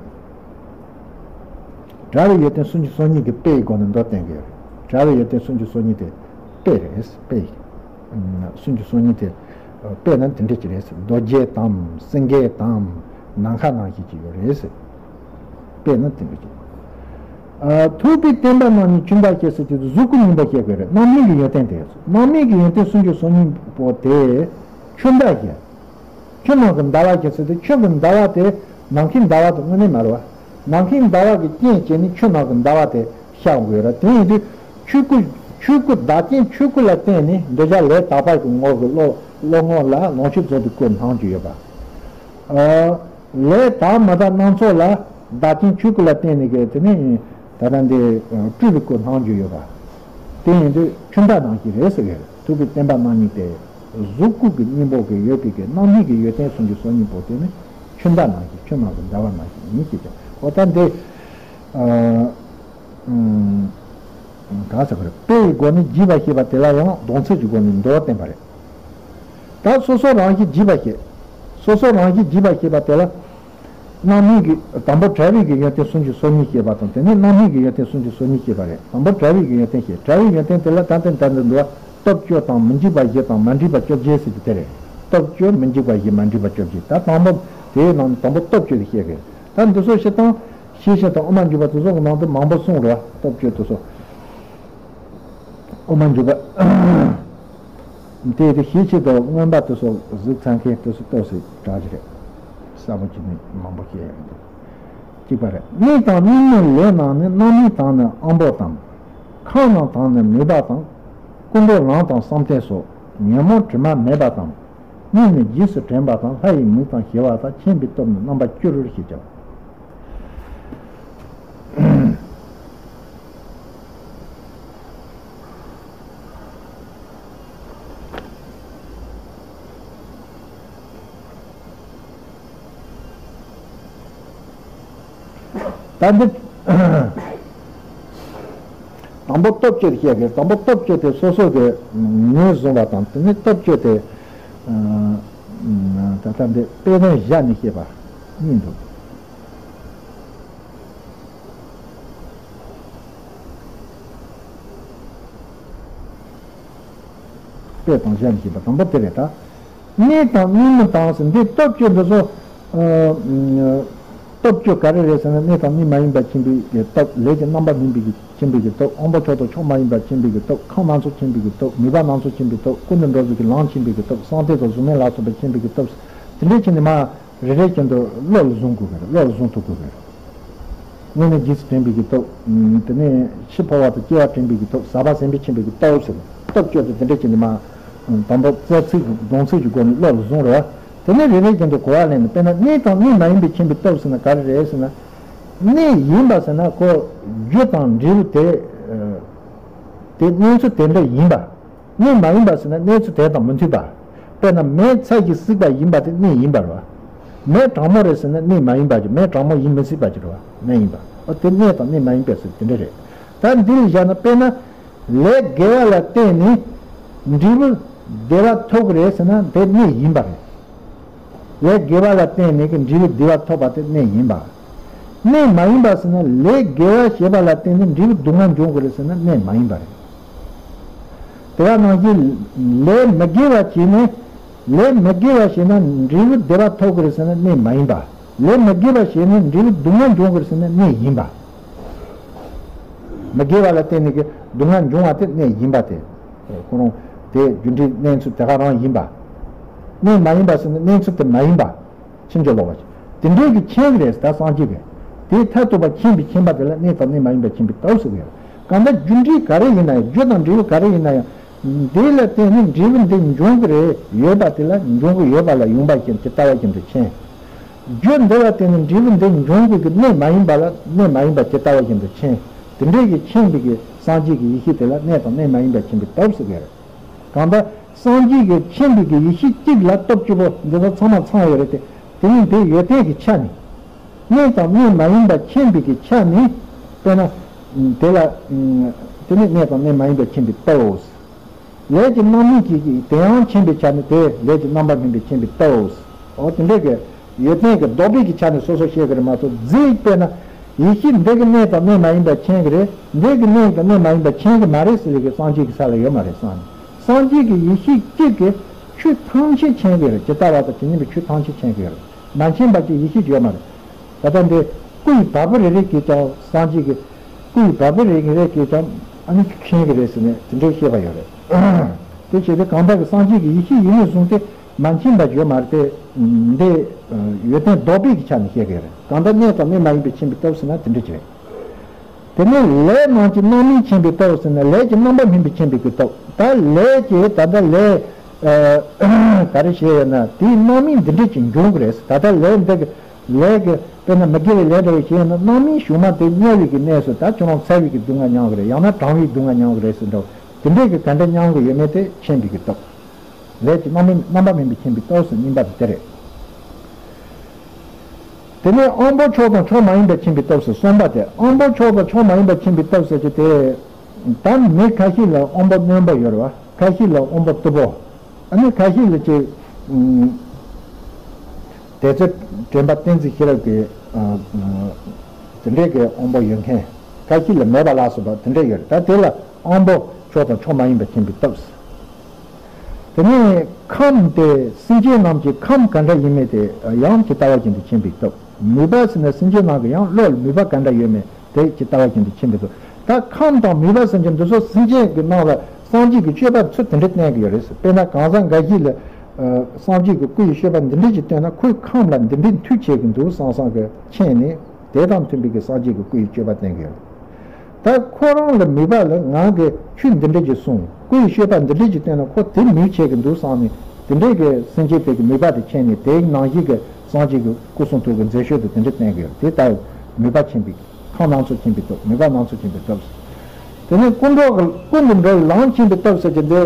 སྒྲ་བའི་ཡོན་ཏན་སུམ་ཅུ་སོ་གཉིས་ཀྱི་དཔེ་ཡི་སྒོ་ནས་མདོ་བསྟན་གི་རེད། སྒྲ་བའི་ཡོན་ཏན་སུམ་ཅུ་སོ་གཉིས་དེ་དཔེ་རེད། དཔེ་ཡིན། སུམ་ཅུ་སོ་གཉིས་དེ་དཔེ་ན་དེ་འདྲ་ཅིག་རེད། རྡོ་རྗེ་དང་སེང་གེ་དང་ནམ་མཁའ་ནང་བཞིན་ཅིག་ཡོད་རེད། དཔེ་ན་དེ་འདྲ་ཅིག་ཨ། ཐུབ་པའི་བསྟན་པ་རྣམ་གཉིས་ཆུ་ཟླ་ཞེས་ཟེར་གྱི་གཟུགས་སྐུ་གཉིས་པོ་བཤད་དགོས་རེད། རྣམ་སྨིན་གྱི་ཡོན་ཏན་དེ། རྣམ་སྨིན་གྱི་ཡོན་ཏན་སུམ་ཅུ་སོ་གཉིས་པོ་དེ་ཆུ་ཟླ་ཞེས། ཆུ་ནང་གི་ཟླ་བ་ཞེས་ཟེར་ཏེ། ཆུ་གི་ཟླ་བ་དེ་ནམ་མཁའི་ཟླ་བ་དང་དངོས་གནས་མ་རེད་བ། ནམ་མཁའི་ཟླ་བ་གི་རྐྱེན་བྱས་ནས་ཆུ་ནང་གི་ཟླ་བ་དེ་ཤར་འོང་གི་ཡོད་རེད། དེ་ཡིན་དུས་ཆོས་སྐུ། ཆོས་སྐུ་བདག་རྐྱེན་ཆོས་སྐུ་ལ་བརྟེན་ནས་འདོད་ཆགས་ལས་དག་པ་གི་ངོ་གི་བློ། བློ་ངོ་ལ་ལོངས་སྤྱོད་རྫོགས་པའི་སྐུ་སྣང་རྒྱུ་ཡོད་པ། ཨ། ལས་དག་མ་དག་སྣ་ཚོགས་ལ་བདག་རྐྱེན་ཆོས་སྐུ་ལ་བརྟེན་ནས་གི་དེ་ནས་ད་ལྟ་འདི་སྤྲུལ་པའི་སྐུ་སྣང་རྒྱུ་ཡོད་པ། དེ་ཡིན་དུས་ཆུ་ཟླ་ནང་བཞིན་རེད་ཟེར་གི་རེད། ཐུབ་པའི་བསྟན་པ་རྣམ་གཉིས་ཏེ། གཟུགས་སྐུ་གི་སྙིང་པོ་གི་ཡོད་པའི་གི་རྣམ་སྨིན་གྱི་ཡོན་ཏན་སུམ་ཅུ་སོ་གཉིས་པོ་དེ་ནི་ཆུ་ཟླ་ནང་བཞིན། ཆུ་ནང་གི་ཟླ་བ་ནང་བཞིན་ཡིན་ཞེས་བྱ། འོ་ད་འདི། ཨ། ཨུམ། གང་ཟེར་དགོས་རེད། དཔེ་ཡི་སྒོ་ནས་རྒྱས་པ་ཞེས་པ་དེ་ལ་ཡང་སྡོམ་ཚིག་གི་སྒོ་ནས་མདོར་བསྟན་པ་རེད། ད་སོ་སོ་རང་བཞིན་རྒྱས་པ་ཞེས། སོ་སོ་རང་བཞིན་རྒྱས་པ་ཞེས་པ་དེ་ལ། རྣམ་སྨིན་གྱི་དང་པོ་སྒྲ་བའི་གི་ཡོན་ཏན་སུམ་ཅུ་སོ་གཉིས་བཤད་པ་དང་། དེ་ནས་རྣམ་སྨིན་གྱི་ཡོན་ཏན་སུམ་ཅུ་སོ་གཉིས་བཤད་པ་རེད། དང་པོ་སྒྲ་བའི་གི་ཡོན་ཏན་བཤད། སྒྲ་བའི་ཡོན་ཏན་དེ་ལ་ད་ལྟ་ད་ལྟ་འདུག་བ། སྟོབས་བཅུ་དང་མི་འཇིགས་པ་བཞི་དང་མ་འདྲིས་པ་བཅོ་བརྒྱད་ཟེར་གྱི་དེ་རེད། སྟོབས་བཅུ། མི་འཇིགས་པ་བཞི། མ་འདྲིས་པ་བཅོ་བརྒྱད། ད་དང་པོ་དེའི་ནང་ནས་དང་པོ་སྟོབས་བཅུ་དེ་བཤད་གི། ད་འདི་ཚོ་སྤྱིར་བཏང་ཤེས་བྱ་དང་དབུ་མ་འཇུག་པ་དེ་ཚོ་གི་ནང་དུ་མང་པོ་གསུངས་རེད་བ། སྟོབས་བཅུ་དེ་ཚོ། དབུ་མ་འཇུག་པ། དེ་དེ་ཤེས་བྱེད་དང་མངོན་པ་དེ་ཚོ་གཟིགས་ཚར་མཁན་དེ་ཚོ་ཏོག་ཙམ་དྲག་གི་རེད། གསལ་པོ་ཅིག་ནི་མང་པོ་བཤད་ཡོད་འདུག་གཅིག་པ་རེད། དམིགས་དང་དམིགས་མེད་ལས་རྣམས་ནི། རྣམ་སྨིན་དང་ནི་དབང་པོ་དང་། ཁམས་རྣམས་དང་ནི་མོས་པ་དང་། ཀུན་རྟོག་ལམ་དང་བསམ་གཏན་སོགས། ཉོན་མོངས་དྲི་མ་མེད་པ་དང་། གཉིས་ནི་རྗེས་སུ་དྲན་པ་དང་། ལྷ་ཡི་མིག་དང་ཞི་བ་དང་། མཁྱེན་པའི་སྟོབས་ནི་རྣམ་པ་བཅུ་རུ་ཞེས་བྱ། ད་འདི། དང་པོ་སྟོབས་བཅུ་དེ་བཤད་དགོས། དང་པོ་སྟོབས་བཅུ་དེ་སོ་སོ་གི་ངོས་བཟུང་བ་དང་། དེ་ནས་སྟོབས་བཅུ་དེ། ད་ལྟ་འདི་དཔེ་དོན་བཞག་ནས་བཤད་པ་གཉིས་འདུག། དཔེ་དང་བཞག་ནས་བཤད་པ་དང་པོ་དེ་རེད་ད། གནས་དང་གནས་མིན་དང་ཟེར། འདི་སྟོབས་བཅུ་འདི་ཚོ། ཨ། སྟོབས་བཅུ་ག་རེ་རེད་ཟེར་ན། གནས་དང་གནས་མ་ཡིན་པ་མཁྱེན་པའི་གི་སྟོབས། ལས་ཀྱི་རྣམ་པ་སྨིན་པའི་གི་མཁྱེན་པའི་གི་སྟོབས། དབང་པོ་མཆོག་དང་མཆོག་མ་ཡིན་པ་མཁྱེན་པའི་གི་སྟོབས། ཁམས་སྣ་ཚོགས་མཁྱེན་པའི་གི་སྟོབས། ནུས་པ་སྣ་ཚོགས་མཁྱེན་པའི་སྟོབས། ཀུན་ཏུ་འགྲོ་བའི་གི་ལམ་མཁྱེན་པའི་གི་སྟོབས། སངས་རྒྱས་དང་གཟུགས་མེད་ལ་སོགས་པ་མཁྱེན་པའི་གི་སྟོབས། དེ་འདྲའི་ཕྱིར་ནི་མ། རེ་རེ་བཞིན་དུ་བློ་ལ་བཟུང་དགོས་པས། བློ་ལ་བཟུང་ཐུབ་དགོས་པས། དངོས་གནས་རྗེས་སུ་དྲན་པའི་གི་སྟོབས། དེ་ནས་འཆི་འཕོ་བ་དང་སྐྱེ་བ་དྲན་པའི་གི་སྟོབས། ཟག་པ་ཟད་པའི་མཁྱེན་པའི་གི་སྟོབས་ཟེར། སྟོབས་བཅུ་དེ་དེ་འདྲ་བྱས་ནས་མ། དང་པོ་རྩལ་ཚིག་གི་སྡོམ་ཚིག་གི་སྒོ་ནས་བློ་ལ་བཟུང་རེད་བ། དེ་ནས་རེ་རེ་བཞིན་དུ་གོ་བ་ལེན་ནས། དཔེར་ན་གནས་དང་གནས་མ་ཡིན་པའི་མཁྱེན་པའི་སྟོབས་ཟེར་ན་ག་རེ་རེད་ཟེར་ན། གནས་ཡིན་པ་ཟེར་ན་ཁོ་རྒྱུ་དང་འབྲས་བུ་དེ། དེ་གནས་ཚུལ་དེ་འདྲ་ཡིན་པ། གནས་མ་ཡིན་པ་ཟེར་ན་གནས་ཚུལ་དེ་དང་མི་མཐུན་པ། དཔེར་ན་མེ་ཚ་ཞིང་བསྲེགས་པ་ཡིན་པ་དེ་གནས་ཡིན་པ་རེད་བ། མེ་གྲང་མོ་རེད་ཟེར་ན་གནས་མ་ཡིན་པ་ཅིག། མེ་གྲང་མོ་ཡིན་མི་སྲིད་པ་ཅིག་རེད་བ། གནས་ཡིན་པ། ཨོ་དེ་གནས་དང་གནས་མ་ཡིན་པ་ཟེར་དེ་འདྲ་རེད། ད་འདི་ལ་བཞག་ན། དཔེར་ན་ལས་དགེ་བ་ལ་བརྟེན་ནས་འབྲས་བུ་བདེ་བ་ཐོབ་ཀྱི་རེད་ཟེར་ན་དེ་གནས་ཡིན་པ་རེད། ལས་དགེ་བ་ལ་བརྟེན་ནས་ཀྱི་འབྲས་བུ་བདེ་བ་ཐོབ་པ་དེ་གནས་ཡིན་པ། གནས་མ་ཡིན་པ་ཟེར་ན་ལས་དགེ་བ་བྱས་པ་ལ་བརྟེན་ནས་འབྲས་བུ་སྡུག་བསྔལ་འབྱུང་གི་རེད་ཟེར་ན་གནས་མ་ཡིན་པ་རེད། དེ་ག་ནང་བཞིན་ལས་མི་དགེ་བ་བྱས་ནས། ལས་མི་དགེ་བ་བྱས་ན་འབྲས་བུ་བདེ་བ་ཐོབ་ཀྱི་རེད་ཟེར་ན་གནས་མ་ཡིན་པ། ལས་མི་དགེ་བ་བྱས་ནས་འབྲས་བུ་སྡུག་བསྔལ་འབྱུང་གི་རེད་ཟེར་ན་གནས་ཡིན་པ། མི་དགེ་བ་ལ་བརྟེན་ནས་ཀྱི་སྡུག་བསྔལ་འབྱུང་བ་དེ་གནས་ཡིན་པ་སྟེ། ཁོ་རང་དེ་རྒྱུ་འབྲས་གནས་ཚུལ་དེ་ག་རང་ཡིན་པ། གནས་མ་ཡིན་པ་ཟེར་ན་གནས་ཚུལ་དེ་མ་ཡིན་པ། ཕྱིན་ཅི་ལོག་པ་ཞིག་དེ་འདྲའི་གི་མཁྱེན་གི་རེད། ད་སངས་རྒྱས་ཀྱིས་དེའི་མཐར་ཐུག་པ་མཁྱེན་པའི་མཁྱེན་པ་དེ་ལ་གནས་དང་གནས་མ་ཡིན་པ་མཁྱེན་པའི་སྟོབས་ཟེར་གི་ཡོད། གང་ལྟར་རྒྱུ་འབྲས་ག་རེ་ཡིན་ན་ཡང་། རྒྱུ་དང་འབྲས་བུ་ག་རེ་ཡིན་ན་ཡང་། དེ་ལ་བརྟེན་ནས་འབྲས་བུ་འདི་འབྱུང་གི་རེད། ཡོད་པ་དེ་ལ་འབྱུང་གི་ཡོད་པ་ལ་ཡོང་པ་བཞིན་ཇི་ལྟ་བ་བཞིན་དུ་མཁྱེན། རྒྱུ་འདི་ལ་བརྟེན་ནས་འབྲས་བུ་འདི་འབྱུང་གི་གི་གནས་མ་ཡིན་པ་ལ་གནས་མ་ཡིན་པ་ཇི་ལྟ་བ་བཞིན་དུ་མཁྱེན། དེ་འདྲའི་གི་མཁྱེན་པའི་གི་སངས་རྒྱས་ཀྱི་ཡེ་ཤེས་དེ་ལ་གནས་དང་གནས་མ་ཡིན་པ་མཁྱེན་པའི་སྟོབས་ཟེར་གི་རེད། གང་ལྟར་སངས་རྒྱས་ཀྱི་མཁྱེན་པའི་གི་ཡེ་ཤེས་གཅིག་ལ་སྟོབས་བཅུ་པོ་འདི་ཚོ་ཚང་མ་ཚང་ཡོད་རེད་དེ། དེ་ནི་དེ་ཡོན་ཏན་གྱི་ཆ་ནས། གནས་དང་གནས་མ་ཡིན་པ་མཁྱེན་པའི་གི་ཆ་ནས། དཔེར་ན། དེ་ལ། དེ་ནི་གནས་དང་གནས་མ་ཡིན་པ་མཁྱེན་པའི་སྟོབས། ལས་ཀྱི་རྣམ་སྨིན་གྱི་དེ་ཡང་མཁྱེན་པའི་ཆ་ནས་དེ་ལས་ཀྱི་རྣམ་པ་སྨིན་པའི་མཁྱེན་པའི་སྟོབས། འོ་དེ་འདྲའི་གི་ཡོན་ཏན་གྱི་ལྡོག་པའི་གི་ཆ་ནས་སོ་སོ་བཤད་གི་རེད་མ་གཏོགས། རྫས་དཔེར་ན་ཡེ་ཤེས་འདི་གི་གནས་དང་གནས་མ་ཡིན་པ་མཁྱེན་གི་རེད། འདི་གི་གནས་དང་གནས་མ་ཡིན་པ་མཁྱེན་གི་མ་རེད་ཟེར་ལས་གི་སངས་རྒྱས་ཀྱི་ས་ལ་ཡོད་མ་རེད་བསམ་ནས། སངས་རྒྱས་ཀྱི་ཡེ་ཤེས་གཅིག་གིས་ཆོས་ཐམས་ཅད་མཁྱེན་གི་རེད། ཇི་ལྟ་བ་དང་ཇི་སྙེད་པའི་ཆོས་ཐམས་ཅད་མཁྱེན་གི་རེད། མ་མཁྱེན་པ་ཅིག་ཡེ་ཤེས་ཡོད་མ་རེད། ད་ལྟ་འདི་སྐུ་ཡི་བ་སྤུ་རེ་རེ་གིས་ཀྱང་སངས་རྒྱས་ཀྱི། སྐུ་ཡི་བ་སྤུ་རེ་རེ་གིས་ཀྱང་ཨ་ནི་མཁྱེན་གི་རེད་ཟེར་ནས་དེ་འདྲའི་བཤད་པ་ཡོད་རེད། དེ་བྱས་ཏེ་གང་ལྟར་གྱི་སངས་རྒྱས་ཀྱི་ཡེ་ཤེས་ཡིན་ནས་བཟུང་སྟེ་མ་མཁྱེན་པ་ཡོད་མ་རེད་དེ། འདི་ཡོན་ཏན་ལྡོག་པའི་གི་ཆ་ནས་བཤད་གི་རེད། གང་ལྟར་གནས་དང་གནས་མ་ཡིན་པའི་མཁྱེན་པའི་སྟོབས་ཟེར་ན་དེ་འདྲ་ཅིག་རེད། དེ་ནས་ལས་རྣམས་ཀྱི་རྣམ་སྨིན་མཁྱེན་པའི་སྟོབས་ཟེར་ན་ལས་ཀྱི་རྣམ་པ་སྨིན་པའི་མཁྱེན་པའི་གི་སྟོབས། ད་ལས་ཀྱི་ད་ལྟ་ལས་ག་རེ་བྱས་ཡོད་ན་དེའི་རྣམ་སྨིན་འདི་འདྲ་ཅིག་འབྱུང་གི་རེད། ད་ལྟ་ལས་འདི་གི་ལས་ཀྱི་དཔེར་ན་མི་དགེ་བའི་ལས་འདྲ་བའི་བྱས་ཡོད་ན་རྣམ་སྨིན་གཞུག་མ་དེ་དམྱལ་བའི་གི་གནས་སུ་ད་ཁྱོད་རང་ཚ་བའི་གི་སྡུག་བསྔལ་མྱོང་གི་རེད། ཡང་ན་གྲང་བའི་སྡུག་བསྔལ་མྱོང་གི་རེད་ཟེར་འདྲ་བ་དེ་འདྲའི་གི་ག་འདྲ་མྱོང་གི་ཡོད་མེད་དེ་མཁྱེན་པའི་གི་སྟོབས། ལས་ཀྱི་རྣམ་སྨིན་རྣམ་པ་སྨིན་པའི་མཁྱེན་པའི་སྟོབས་སུ་གཉིས་པ་དེ་རེད། དེ་ནས་དབང་པོ་མཆོག་དང་མཆོག་མ་ཡིན་པའི་མཁྱེན་པའི་སྟོབས་སུ་གསུམ་པ་དེ། དབང་པོ་མཆོག་དང་མཆོག་མ་ཡིན་པའི་མཁྱེན་པའི་སྟོབས་ཟེར་གྱི་དེ། ད་མི་ཁ་ཤས་ལ་དབང་པོ་རྣོན་པོ་ཡོད་རེད་བ། ཁ་ཤས་ལ་དབང་པོ་རྟུལ་པོ། ཨ་ནི་ཁ་ཤས་ལ་ཅིག་དེ་ཚེ་དྲན་པ་བསྟན་འཛིན་ཤེས་རབ་ཀྱི། དེ་འདྲའི་གི་དབང་པོ་ཡོད་མཁན། ཁ་ཤས་ལ་མེད་པ་ལ་སོགས་པ་དེ་འདྲ་ཡོད་རེད། ད་དེ་ལ་དབང་པོ་མཆོག་དང་མཆོག་མ་ཡིན་པའི་མཁྱེན་པའི་སྟོབས། དེ་ནས་ཁམས་དེ་སེམས་ཅན་རྣམས་ཀྱི་ཁམས་ག་འདྲ་ཡིན་མིན་དེ་ཡང་ཇི་ལྟ་བ་བཞིན་དུ་མཁྱེན་པའི་སྟོབས། མོས་པ་ཟེར་ན་སེམས་ཅན་རྣམས་ཀྱི་ཡང་བློ་ལ་མོས་པ་ག་འདྲ་ཡོད་མེད་དེ་ཇི་ལྟ་བ་བཞིན་དུ་མཁྱེན་པའི་སྟོབས། ད་ཁམས་དང་མོས་པ་ཟེར་གྱི་འདི་ཚོ་སེམས་ཅན་གྱི་ནང་ལ་སངས་རྒྱས་ཀྱི་སྤྱོད་པ་ཚུལ་དེ་འདྲ་བསྟན་གྱི་ཡོད་རེད། དཔེར་ན་གང་ཟག་འགའ་ཞིག་ལ་སངས་རྒྱས་ཀྱི་སྐུ་ཡི་སྤྱོད་པ་འདི་འདྲ་ཞིག་བསྟན་ན་ཁོའི་ཁམས་ལ་འདི་འདྲའི་མཐུ་བྱེད་ཀྱི་འདུག་བསམ་བསམ་གྱི་མཁྱེན་ནས་དེ་དང་མཐུན་པའི་གི་སངས་རྒྱས་ཀྱི་སྐུ་ཡི་སྤྱོད་པ་བསྟན་གྱི་ཡོད་རེད། ད་ཁོ་རང་ལ་མོས་པ་ལ་ང་གིས་ཆོས་འདི་འདྲ་ཞིག་གསུངས། སྐུ་ཡི་སྤྱོད་པ་འདི་འདྲ་ཞིག་བསྟན་ན་ཁོ་དེ་མོས་བྱེད་ཀྱི་འདུག་བསམ་ནས་དེ་འདྲའི་གི་སེམས་ཅན་དེ་གི་མོས་པ་དེ་མཁྱེན་ནས་དེའི་ནང་བཞིན་གྱི་སངས་རྒྱས་ཀྱི་སྐུ་གསུང་ཐུགས་ཀྱི་མཛད་ཕྱོགས་དེ་དེ་འདྲ་བསྟན་གྱི་ཡོད། དེ་ལྟ་བུ་མོས་པ་མཁྱེན་པའི་ཁམས་སྣ་ཚོགས་མཁྱེན་པའི་སྟོབས། མོས་པ་སྣ་ཚོགས་མཁྱེན་པའི་སྟོབས། དེ་ནས་ཀུན་འགྲོ་གི་ཀུན་ཏུ་འགྲོ་བའི་ལམ་མཁྱེན་པའི་སྟོབས་ཟེར་གྱི་འདི།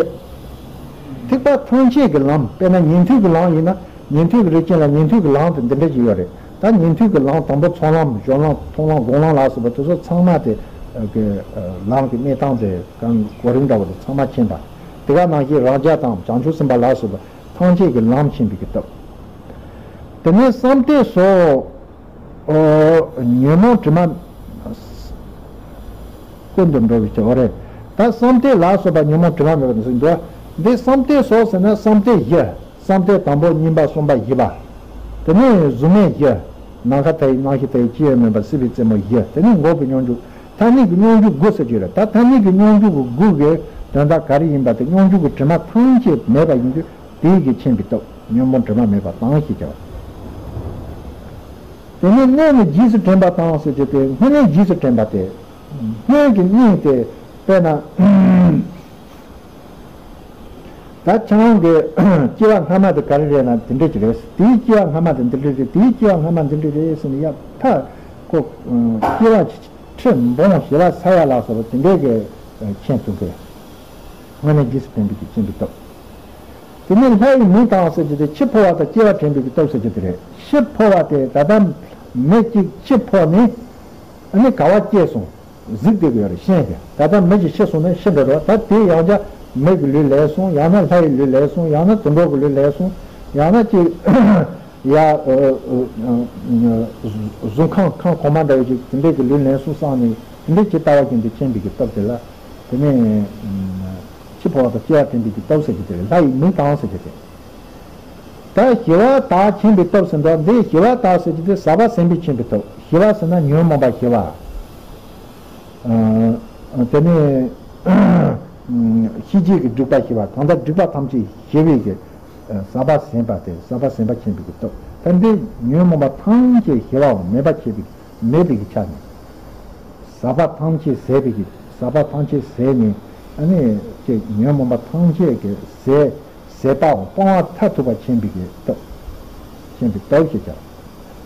ཐེག་པ་ཐམས་ཅད་ཀྱི་ལམ། དཔེར་ན་ཉན་ཐོས་ཀྱི་ལམ་ཡིན་ན་ཉན་ཐོས་ཀྱི་རིགས་ཅན་ལ་ཉན་ཐོས་ཀྱི་ལམ་དེ་འདི་འདྲ་ཞིག་ཡོད་རེད། ད་ཉན་ཐོས་ཀྱི་ལམ་དང་པོ་ཚོགས་ལམ་སྦྱོར་ལམ་མཐོང་ལམ་སྒོམ་ལམ་ལ་སོགས་པ་དེ་ཚོ་ཚང་མ་དེ་གི་ལམ་གྱི་གནས་སྟངས་དེ་གང་གོ་རིམ་འདྲ་བོ་དེ་ཚང་མ་མཁྱེན་པ། དེ་ག་ནང་བཞིན་རང་རྒྱལ་དང་བྱང་ཆུབ་སེམས་དཔའ་ལ་སོགས་པ་ཐམས་ཅད་ཀྱི་ལམ་མཁྱེན་པའི་གི་སྟོབས། དེ་ནས་བསམ་གཏན་སོགས། ཨོ། ཉོན་མོངས་དྲི་མ། ཀུན་ཏུ་འགྲོ་བའི་ཕྱིར། འོ་རེད། ད་བསམ་གཏན་ལ་སོགས་པ་ཉོན་མོངས་དྲི་མ་མེད་པ་དེ་ཚོ་འདུག་འདི་བསམ་གཏན་སོགས་ཟེར་ན་བསམ་གཏན་བཞི། བསམ་གཏན་དང་པོ་གཉིས་པ་གསུམ་པ་བཞི་པ། དེ་ནས་གཟུགས་མེད་བཞི། ནམ་མཁའ་མཐའ་ཡས་རྣམ་ཤེས་མཐའ་ཡས་སྐྱེ་བ་མེད་པ་སྲིད་པའི་རྩེ་མོ་བཞི། དེ་ནས་འགོག་པའི་སྙོམས་འཇུག་ཐ་སྙད་ཀྱི་སྙོམས་འཇུག་དགུ་ཟེར་གྱི་རེད། ད་ཐ་སྙད་ཀྱི་སྙོམས་འཇུག་གི་དགུ་གི་དོན་དག་ག་རེ་ཡིན་པ་དེ་སྙོམས་འཇུག་གི་དྲི་མ་ཐམས་ཅད་མེད་པ་ཡིན་དུས། དེའི་གི་མཁྱེན་པའི་སྟོབས་ཉོན་མོངས་དྲི་མ་མེད་པ་དང་ཞེས་བྱ་བ། དེ་ནས་སྔོན་ནས་རྗེས་སུ་དྲན་པ་དང་ཟེར་གྱི་དེ་སྔོན་ནས་རྗེས་སུ་དྲན་པ་དེ། སྔོན་གྱི་གནས་དེ་དཔེར་ན། ད་ཁྱེད་རང་གི་སྐྱེ་བ་སྔ་མ་དེ་ག་རེ་རེད་ན་དེ་འདྲ་ཅིག་རེད། དེའི་སྐྱེ་བ་སྔ་མ་དེ་འདི་འདྲ་རེད། དེའི་སྐྱེ་བ་སྔ་མ་འདི་འདྲ་རེད་ཟེར་ནས་ཡ་མཐའ་ཁོ་སྐྱེ་བ་ཁྲི་འབུང་ཞི་བ་ས་ཡ་ལ་སོགས་པ་དེ་འདྲའི་གི་མཁྱེན་ཐུབ་གི། སྔོན་ནས་རྗེས་སུ་དྲན་པའི་གི་མཁྱེན་པའི་སྟོབས། དེ་ནས་ལྷ་ཡི་མིང་དང་ཟེར་གྱི་དེ་འཆི་འཕོ་བ་དང་སྐྱེ་བ་དྲན་པའི་གི་སྟོབས་ཟེར་གྱི་དེ་རེད། འཆི་འཕོ་བ་དེ་ད་ལྟ་མི་གཅིག་འཆི་འཕོ་ནས་ཨ་ནི་ག་བ་སྐྱེས་སོང་གཟིགས་བསྡད་གི་ཡོད་རེད། ཤེས་ཀྱི་ད་ལྟ་མི་གཅིག་ཤི་སོང་ན་ཤི་འགྲོ་རེད་བ། ད་དེ་ཡང་བསྐྱར་མི་གི་ལུས་ལེན་སོང་། ཡང་ན་ལྷ་ཡི་ལུས་ལེན་སོང་། ཡང་ན་དུད་འགྲོ་གི་ལུས་ལེན་སོང་། ཡང་ན་ཅིག་ཡ། གཟུགས་ཁམས་ཁམས་གོང་མ་འདྲ་བོ་ཅིག་དེ་འདྲས་ཀྱི་ལུས་ལེན་སོང་བསམ་ནས་དེ་འདྲས་ཅིག་ལྟ་བ་ཅན་དུ་མཁྱེན་པའི་གི་སྟོབས་དེ་ལ། དེ་ནས་འཆི་འཕོ་བ་དང་སྐྱེ་བ་དྲན་པའི་གི་སྟོབས་ཟེར་གྱི་དེ་རེད། ལྷ་ཡི་མིང་དང་ཟེར་གྱི་དེ། ད་ཞི་བ་དག་མཁྱེན་པའི་སྟོབས་ཟེར་འདུག་འདི་ཞི་བ་དག་ཟེར་གྱི་དེ་ཟག་པ་ཟད་པའི་མཁྱེན་པའི་སྟོབས། ཞི་བ་ཟེར་ན་ཉོན་མོངས་པ་ཞི་བ། ཨ། དེ་ནས་ཤེས་བྱའི་གི་སྒྲིབ་པ་ཞི་བ། གང་ལྟར་སྒྲིབ་པ་ཐམས་ཅད་ཞི་བའི་གི་ཟག་པ་ཟད་པ་དེ། ཟག་པ་ཟད་པ་མཁྱེན་པའི་གི་སྟོབས། ད་འདི་ཉོན་མོངས་པ་ཐམས་ཅད་ཞི་བའམ་མེད་པ་མཁྱེན་པའི་མེད་པའི་གི་ཆ་ནས། ཟག་པ་ཐམས་ཅད་ཟད་པའི་གི། ཟག་པ་ཐམས་ཅད་ཟད་ནས་ཨ་ནི་ཅིག་ཉོན་མོངས་པ་ཐམས་ཅད་ཀྱི་ཟད། ཟད་པའམ་སྤང་བ་མཐར་ཐུག་པ་མཁྱེན་པའི་གི་སྟོབས། མཁྱེན་པའི་སྟོབས་ཞེས་བྱ།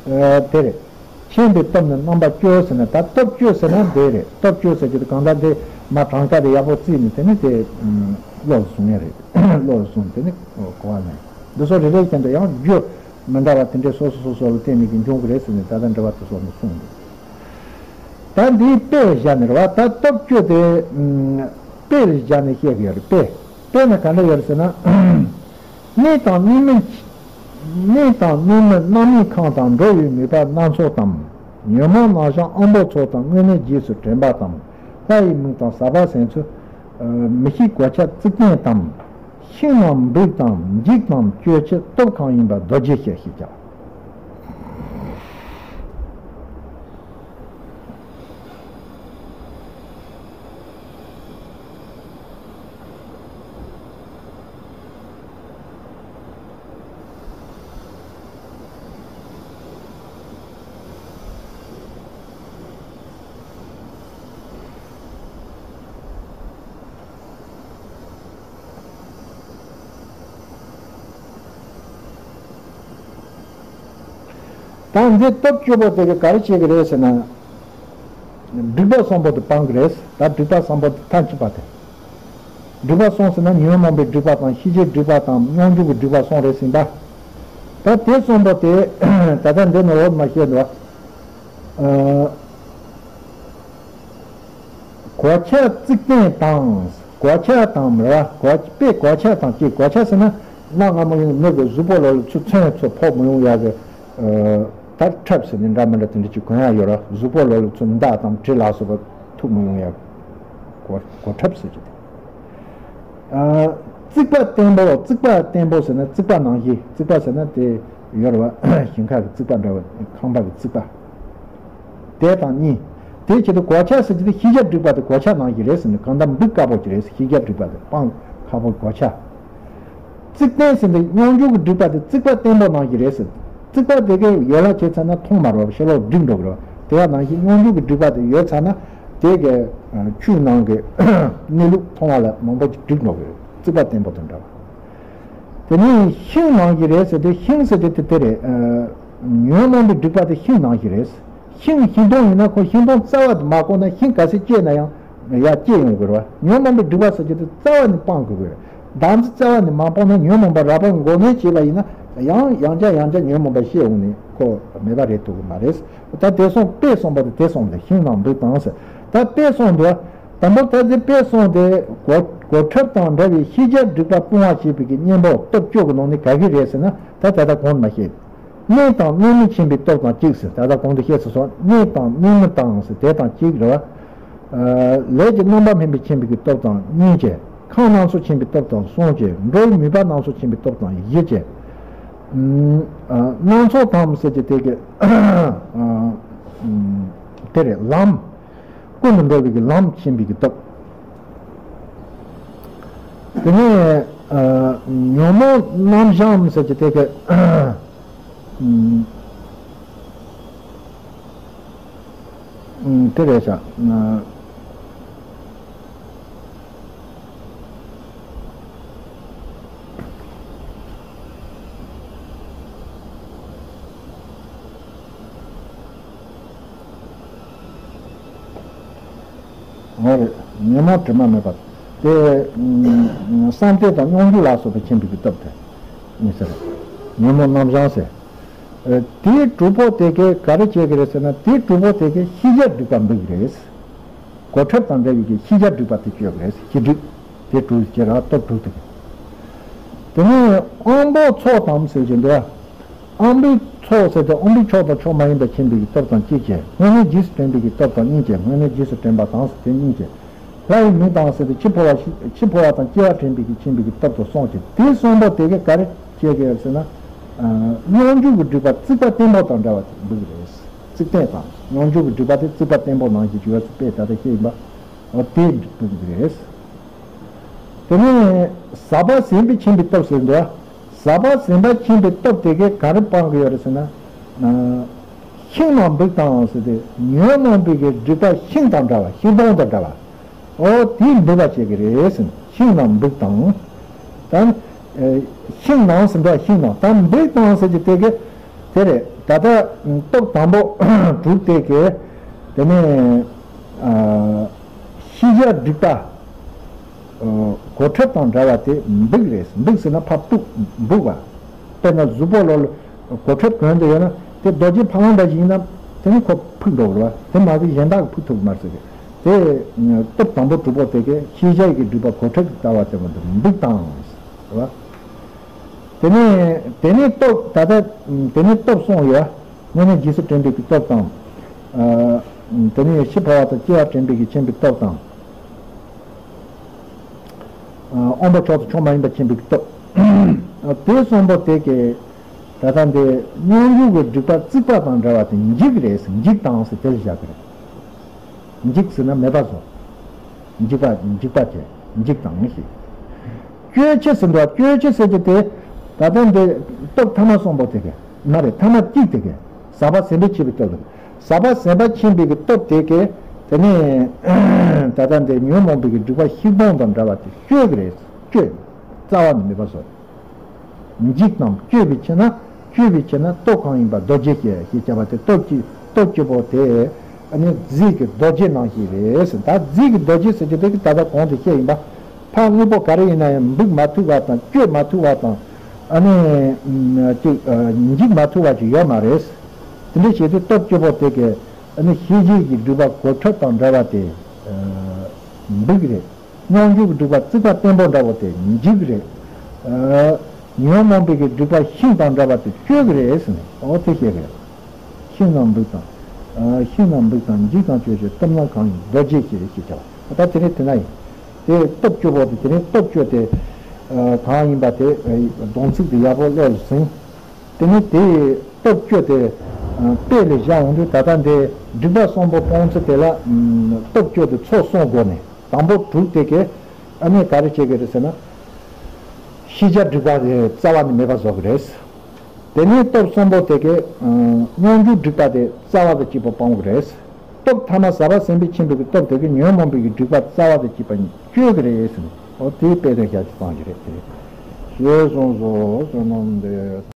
ཨ། དེ་རེད། མཁྱེན་པའི་སྟོབས་ནི་རྣམ་པ་བཅུ་ཟེར་ན། ད་སྟོབས་བཅུ་ཟེར་ན་འདི་རེད། སྟོབས་བཅུ་ཟེར་གྱི་དེ་གང་ལྟར་འདི་མ་གྲངས་ཀ་དེ་ཡག་པོ་བརྩིས་ནས་དེ་ནི་དེ་བློ་ལ་བཟུང་ཡས་རེད། བློ་ལ་བཟུང་དེ་ནི་གོ་བ་ལེན། འདི་ཚོ་རེ་རེ་བཞིན་དུ་ཡང་རྒྱུ་མི་འདྲ་བ་དེ་འདྲའི་སོ་སོ་སོ་སོ་ལ་བརྟེན་ནས་ཀྱི་འབྱུང་གི་རེད་ཟེར་ནས་ད་ལྟ་འགྲེལ་པ་དེ་ཚོ་ནས་གསུངས་འདུག་ད་འདིའི་དཔེ་བཞག་ནས་རེད་བ། ད་སྟོབས་བཅུ་དེ་དཔེ་ལ་བཞག་ནས་བཤད་ཀྱི་ཡོད་རེད། དཔེ། དཔེ་ནི་ག་འདྲ་ཡོད་རེད་ཟེར་ན། གནས་དང་གནས་མིན། གནས་དང་གནས་མིན་རྣམ་སྨིན་ཁམས་དང་། འགྲོ་བའི་དམིགས་པ་སྣ་ཚོགས་དང་། ཉོན་མོངས་རྣམ་གཞག་དབང་པོ་ཚོགས་དང་། སྔོན་གནས་རྗེས་སུ་དྲན་པ་དང་། ལྷ་ཡི་མིང་དང་ཟག་པ་ཟད་ཚུལ། མི་ཤེས་གོ་ཆ་རྩིག་བརྟན་དང་། ཤིང་རྣམས་འབིགས་དང་འཇིག་དང་བཅོས་ཆེ་སྟོབས་གང་ཡིན་པ་རྡོ་རྗེ་ཤེས་ཤེས་ཀྱང་། ད་འདི་སྟོབས་བཅུ་པོ་དེ་གིས་ག་རེ་བྱེད་ཀྱི་རེད་ཟེར་ན། སྒྲིབ་པ་གསུམ་པོ་དེ་སྤང་གི་རེད། ད་སྒྲིབ་པ་གསུམ་པོ་དེ་མཐར་ཕྱིན་པ་དེ། སྒྲིབ་པ་གསུམ་ཟེར་ན་ཉོན་མོངས་པའི་སྒྲིབ་པ་དང་། ཤེས་བྱའི་སྒྲིབ་པ་དང་། སྙོམས་འཇུག་གི་སྒྲིབ་པ་གསུམ་རེད་ཟིན་པ། ད་དེ་གསུམ་པོ་དེ་ད་ལྟ་འདི་ནས་འོག་མ་བཤད་འདུག་ཨ། གོ་ཆ་རྩིག་བརྟན་དང་། གོ་ཆ་དང་རེད་བ། གོ། དཔེ་གོ་ཆ་དང་གཅིག་གོ་ཆ་ཟེར་ན་གནའ་སྔ་མོ་ཡིན་ན་མི་གི་གཟུགས་པོ་ལ་ལ་ཚུར་ཚོན་ཚུར་ཕོག་མི་ཡོང་ཡག་གི། ད་ཁྲབ་ཟེར་ནས་འདྲ་མི་འདྲ་དེ་འདྲ་ཅིག་གོན་ཡག་ཡོད་ར། གཟུགས་པོ་ལ་ལ་ཚུར་མདའ་དང་གྲི་ལ་སོགས་པ་ཐུག་མི་ཡོང་ཡག་གོ། གོ་ཁྲབ་ཟེར་གྱི་དེ། རྩིག་པ་བརྟན་པོ། རྩིག་པ་བརྟན་པོ་ཟེར་ན་རྩིག་པ་ནང་བཞིན། རྩིག་པ་ཟེར་ན་དེ་ཡོད་ར་བ། ཞིང་ཁ་གི་རྩིག་པ་འདྲ་བ། ཁང་པ་གི་རྩིག་པ། དེ་དང་གཉིས། དེའི་ཆེད་དུ་གོ་ཆ་ཟེར་གྱི་དེ་ཤེས་བྱ་སྒྲིབ་པ་དེ་གོ་ཆ་ནང་བཞིན་རེད་ཟེར་ནས། གང་ལྟར་འབིགས་དཀའ་པོ་ཅིག་རེད་ཟེར། ཤེས་བྱ་སྒྲིབ་པ་དེ་སྤང་ཁག་པོ་གོ་ཆ། རྩིག་བརྟན་ཟེར་འདི་སྙོམས་འཇུག་གི་སྒྲིབ་པ་དེ་རྩིག་པ་བརྟན་པོ་ནང་བཞིན་རེད་ཟེར། རྩིག་པ་དེ་གའི་ཡོ་ལ་བྱས་ཚར་ན་མཐོང་མ་རུང་བ་ཕྱི་ལོགས་འགྲིག་འགྲོ་གི་རེད། དེ་ག་ནང་བཞིན་སྙོམས་འཇུག་གི་སྒྲིབ་པ་དེ་ཡོད་ཚར་ན་དེ་གའི་ཆུའི་ནང་གི་གནས་ལུགས་མཐོང་བ་ལ་མང་པོ་ཅིག་འགྲིག་འགྲོ་གི་རེད། རྩིག་པ་བརྟན་པོ་དང་འདྲ་བ། དེ་ནས་ཤིང་ནང་བཞིན་རེད་ཟེར་དུས། ཤིང་ཟེར་དུས་དེ་དེ་རེད། ཨ། ཉོན་མོངས་པའི་སྒྲིབ་པ་དེ་ཤིང་ནང་བཞིན་རེད། ཤིང་ཤིང་སྡོང་ཡིན་ན་ཁོ་ཤིང་སྡོང་རྩ་བ་དེ་མ་བཀོག་ན་ཤིང་ག་ཚད་སྐྱེས་ན་ཡང་ཡར་སྐྱེས་ཡོང་དགོས་རེད་བ། ཉོན་མོངས་པའི་སྒྲིབ་པ་ཟེར་རྒྱུ་དེ་རྩ་བ་ནས་སྤང་དགོས་ཀྱི་རེད། བདག་འཛིན་རྩ་བ་ནས་མ་སྤངས་ན། ཉོན་མོངས་པ་རགས་པ་འགོག་ནས་བྱས་པ་ཡིན་ན་ ཡང་ཡང་བསྐྱར་ཡང་བསྐྱར་ཉོན་མོངས་པ་ཤེས་འོང་ནས་ཁོ་མེད་པ་རེད་ཐུབ་ཀྱི་མ་རེད། ད་དེ་སོང་དཔེ་སོང་པ་དེ་དེ་སོང་དེ་ཤིང་ནང་འབུ་དང་ཟེར། ད་དཔེ་སོང་དུ་དང་པོ་ད་དེ་དཔེ་སོང་དེ་གོ་གོ་ཁྲབ་དང་འདྲ་བའི་ཤེས་བྱ་སྒྲིབ་པ་སྤོང་བ་བྱེད་པའི་གི་གཉེན་པོ་སྟོབས་བཅུ་གི་ནང་ནས་ག་གི་རེད་ཟེར་ན། ད་ད་ལྟ་གོང་དུ་མ་བཤད། གནས་དང་གནས་མིན་མཁྱེན་པའི་སྟོབས་དང་གཅིག་ཟེར། ད་ལྟ་གོང་དུ་བཤད་ཚུལ་སོགས་གནས་དང་གནས་མིན་དང་ཟེར་དེ་དང་གཅིག་རེད་བ། ལས་ཀྱི་རྣམ་པ་སྨིན་པའི་མཁྱེན་པའི་གི་སྟོབས་དང་གཉིས་བྱས། ཁམས་སྣ་ཚོགས་མཁྱེན་པའི་སྟོབས་དང་གསུམ་བྱས། འགྲོ་བའི་ནུས་པ་སྣ་ཚོགས་མཁྱེན་པའི་སྟོབས་དང་བཞི་བྱས། སྣ་ཚོགས་ཐམས་ཟེར་གྱི་དེ་གི་དེ་རེད། ལམ་ཀུན་ཏུ་འགྲོ་བའི་གི་ལམ་མཁྱེན་པའི་གི་སྟོབས། དེ་ནས་ཉོན་མོངས་རྣམ་བཞག་ཟེར་གྱི་དེ་གི་དེ་རེད་ཤག་འོ་རེད། ཉོན་མོངས་དྲི་མ་མེད་པ་དེ། བསམ་གཏན་དང་སྙོམས་འཇུག་ལ་སོགས་པའི་མཁྱེན་པའི་གི་སྟོབས་དེ་ཡིན་ཟེར། ཉོན་མོངས་རྣམ་བཞག་ཟེར། དེའི་གྲུབ་པོ་དེ་གས་ག་རེ་བྱེད་ཀྱི་རེད་ཟེར་ན། དེའི་གྲུབ་པོ་དེ་གས་ཤེས་བྱ་སྒྲིབ་པ་འབུ་གི་རེད། གོ་ཁྲབ་དང་འདྲ་བའི་གི་ཤེས་བྱ་སྒྲིབ་པ་དེ་གཅོད་ཀྱི་རེད། ཤེས་སྒྲིབ་དེ་གྲུབ་ཀྱི་ར་སྟོབས་གྲུབ་ཐུབ་ཀྱི། དེ་ནས་དབང་པོ་ཚོགས་དང་ཟེར་གྱི་འདུག་དབང་པོའི་ཚོགས་ཟེར་ཏེ་དབང་པོའི་མཆོག་དང་མཆོག་མ་ཡིན་པ་མཁྱེན་པའི་གི་སྟོབས་དང་གཅིག་བྱས། དངོས་གནས་རྗེས་སུ་དྲན་པའི་གི་སྟོབས་དང་གཉིས་བྱས། དངོས་གནས་རྗེས་སུ་དྲན་པ་དང་ཟེར་དེ་གཉིས་བྱས། ལྷ་ཡི་མིག་དང་ཟེར་ཏེ་འཆི་འཕོ་བ་ཤི་འཆི་འཕོ་བ་དང་སྐྱེ་བ་དྲན་པའི་གི་མཁྱེན་པའི་གི་སྟོབས་དང་གསུམ་བྱས། དེ་གསུམ་པོ་དེ་གས་ག་རེ་བྱེད་ཀྱི་ཡོད་ཟེར་ན། སྙོམས་འཇུག་གི་སྒྲིབ་པ་རྩིག་པ་བརྟན་པོ་དང་འདྲ་བ་དེ་འབུ་གི་རེད། རྩིག་བརྟན་དང་སྙོམས་འཇུག་གི་སྒྲིབ་པ་དེ་རྩིག་པ་བརྟན་པོ་ནང་བཞིན་གྱི་ཡོད་ཟེར་དཔེ་ད་ལྟ་བཤད་ཡིན་པ། འོ་དེ་འབུ་གི་རེད། དེ་ནས་ཟག་པ་ཟད་པའི་མཁྱེན་པའི་སྟོབས་ཟེར་འདུག་ཟག་པ་ཟད་པ་མཁྱེན་པའི་སྟོབས་དེ་གས་ག་རེ་སྤང་གི་ཡོད་རེད་ཟེར་ན། ཤིང་ནང་འབུ་དང་ཟེར་ཏེ་ཉོན་མོངས་པའི་གི་སྒྲིབ་པ་ཤིང་དང་འདྲ་བ། ཤིང་སྡོང་དང་འདྲ་བ། འོ་དེ་འབུ་བ་བྱེད་ཀྱི་རེད་ཟེར། ཤིང་ནང་འབུ་དང་། ད་ཤིང་ནང་ཟེར་འདུག་ཤིང་ནང་ད་འབུ་དང་ཟེར་གྱི་དེ་གས་དེ་རེད། ད་ལྟ་སྟོབས་དང་པོ་དྲུག་དེ་གས་དེ་ནས་ཤེས་བྱ་སྒྲིབ་པ། གོ་ཁྲབ་དང་འདྲ་བ་དེ་འབུ་རེད། འབུ་ཟེར་ན་ཕར་སྤུག་འབུ་བ། དཔེར་ན་གཟུགས་པོ་ལ་གོ་ཁྲབ་གོན་འདི་ཡོད་ན་དེ་རྡོ་རྗེ་ཕ་བོང་ད་ཞིག་ཡིན་ན་དེ་ནི་ཁོ་ཕུག་འགྲོ་བ་རེད་བ། དེ་མ་གི་གཞན་དག་གི་ཕུག་ཐུབ་མ་ཟེར་གི། དེ་སྟོབས་དང་པོ་དྲུག་པོ་དེ་གས་ཤེས་བྱ་ཡི་གི་སྒྲིབ་པ་གོ་ཁྲབ་ཀྱི་ལྟ་བ་དེ་མ་དེ་འབུ་དང་རེད་བ། དེ་ནས་དེ་ནས་སྟོབས་ད་ལྟ་དེ་ནས་སྟོབས་གསུམ་ཡོད། དངོས་གནས་རྗེས་སུ་དྲན་པའི་གི་སྟོབས་དང་། དེ་ནས་འཆི་འཕོ་བ་དང་སྐྱེ་བ་དྲན་པའི་གི་མཁྱེན་པའི་སྟོབས་དང་། དབང་པོ་མཆོག་ཏུ་མཆོག་མ་ཡིན་པ་མཁྱེན་པའི་སྟོབས། དེ་གསུམ་པོ་དེ་གས་ད་ལྟ་འདི་སྙོམས་འཇུག་གི་སྒྲིབ་པ་རྩིག་པ་དང་འདྲ་བ་དེ་འཇིག་རེད། འཇིག་དང་ཟེར་དེ་ལ་བཞག་གི་རེད། འཇིག་ཟེར་ན་མེད་པ་བཟོ། འཇིག་པ་འཇིག་པ་བྱས་འཇིག་དང་ཞེས། གཅོད་བྱེད་ཟེར་འདུག་གཅོད་བྱེད་ཟེར་གྱི་དེ་ད་ལྟ་འདི་སྟོབས་ཐ་མ་གསུམ་པོ་དེ་གས་མ་རེད། ཐ་མ་གཅིག་དེ་གས་ཟག་པ་ཟད་པའི་མཁྱེན་པའི་སྟོབས་རེད། ཟག་པ་ཟད་པ་མཁྱེན་པའི་གི་སྟོབས་དེ་གས་དེ་ནས་ད་ལྟ་འདི་ཉོན་མོངས་པའི་གི་སྒྲིབ་པ་ཤིང་སྡོང་དང་འདྲ་བ་དེ་གཅོད་ཀྱི་རེད། གཅོད། རྩ་བ་ནས་མེད་པ་བཟོ། འཇིག་དང་གཅོད་པའི་ཕྱིར་ན་གཅོད་པའི་ཕྱིར་ན་སྟོབས་གང་ཡིན་པ་རྡོ་རྗེ་སྐྱེ་ཞེས་བྱ་བ་དེ་སྟོབས་ཀྱི་སྟོབས་སྐྱེ་བོ་དེ་ཨ་ནི་རྫས་ཀྱི་རྡོ་རྗེ་ནང་བཞིན་རེད་ཟེར། ད་རྫས་ཀྱི་རྡོ་རྗེ་ཟེར་གྱི་དེ་གི་ད་ལྟ་གོང་དུ་བཤད་ཡིན་པ། ཕར་དངོས་པོ་ག་རེ་ཡིན་ན་ཡང་འབུད་མ་ཐུབ་པ་དང་གཅོད་མ་ཐུབ་པ་དང་། ཨ་ནི་ཅིག་འཇིག་མ་ཐུབ་པ་ཅིག་ཡོད་མ་རེད། དེ་འདྲ་བྱས་ཏེ་སྟོབས་སྐྱེ་བོ་དེ་གས་ཨ་ནི་ཤེས་བྱའི་གི་སྒྲིབ་པ་གོ་ཁྲབ་དང་འདྲ་བ་དེ་འབུ་གི་རེད། སྙོམས་འཇུག་གི་སྒྲིབ་པ་རྩིག་པ་བརྟན་པོ་འདྲ་བོ་དེ་འཇིག་རེད། ཨ། ཉོན་མོངས་པའི་གི་སྒྲིབ་པ་ཤིང་དང་འདྲ་བ་དེ་གཅོད་ཀྱི་རེད་ཟེར་ནས་འོ་དེ་བཤད་གི་རེད། ཤིང་རྣམས་འབུད་དང་། ཨ། ཤིང་རྣམས་འབུད་དང་འཇིག་དང་གཅོད་ཕྱིར་སྟོབས་རྣམས་གང་ཡིན་རྡོ་རྗེ་སྐྱེ་ཞེས་བྱ་བ་ད་དེ་ནས་དེ་ན་ཡིན། དེ་སྟོབས་སྐྱོ་བོ་དེ་དེ་ནས་སྟོབས་སྐྱོ་དེ། ཨ། གང་ཡིན་པ་དེ་སྡོམ་ཚིག་དེ་ཡག་པོ་ཀློག་ལ་ཟིན། དེ་ནས་དེའི་སྟོབས་བཅུ་དེ་དཔེ་ལས་བཞག་འོང་དུས་ད་ལྟ་འདི་སྒྲིབ་པ་གསུམ་པོ་སྤོང་ཚུལ་དེ་ལ་སྟོབས་བཅུ་དེ་ཚོགས་གསུམ་སྒོ་ནས་དང་པོ་དྲུག་དེ་གས་ཨ་ནི་ག་རེ་བྱེད་ཀྱི་རེད་ཟེར་ན། ཤེས་བྱ་སྒྲིབ་པ་དེ་རྩ་བ་ནས་མེད་པ་བཟོ་གི་རེད། དེ་ནས་སྟོབས་གསུམ་པོ་དེ་གས་སྙོམས་འཇུག་སྒྲིབ་པ་དེ་རྩ་བ་དང་བཅས་པ་སྤང་གི་རེད། སྟོབས་ཐ་མ་ཟག་པ་ཟད་པའི་མཁྱེན་པའི་གི་སྟོབས་དེ་གས་ཉོན་མོངས་པའི་གི་སྒྲིབ་པ་རྩ་བ་དང་བཅས་པ་གཅོད་ཀྱི་རེད་ཟེར་ནས་འོ་དེའི་དཔེ་དོན་ཞག་ཅིག་སྤང་གི་རེད་དེ། ཞེས་གསུངས་སོ། བསོད་ནམས་འདི།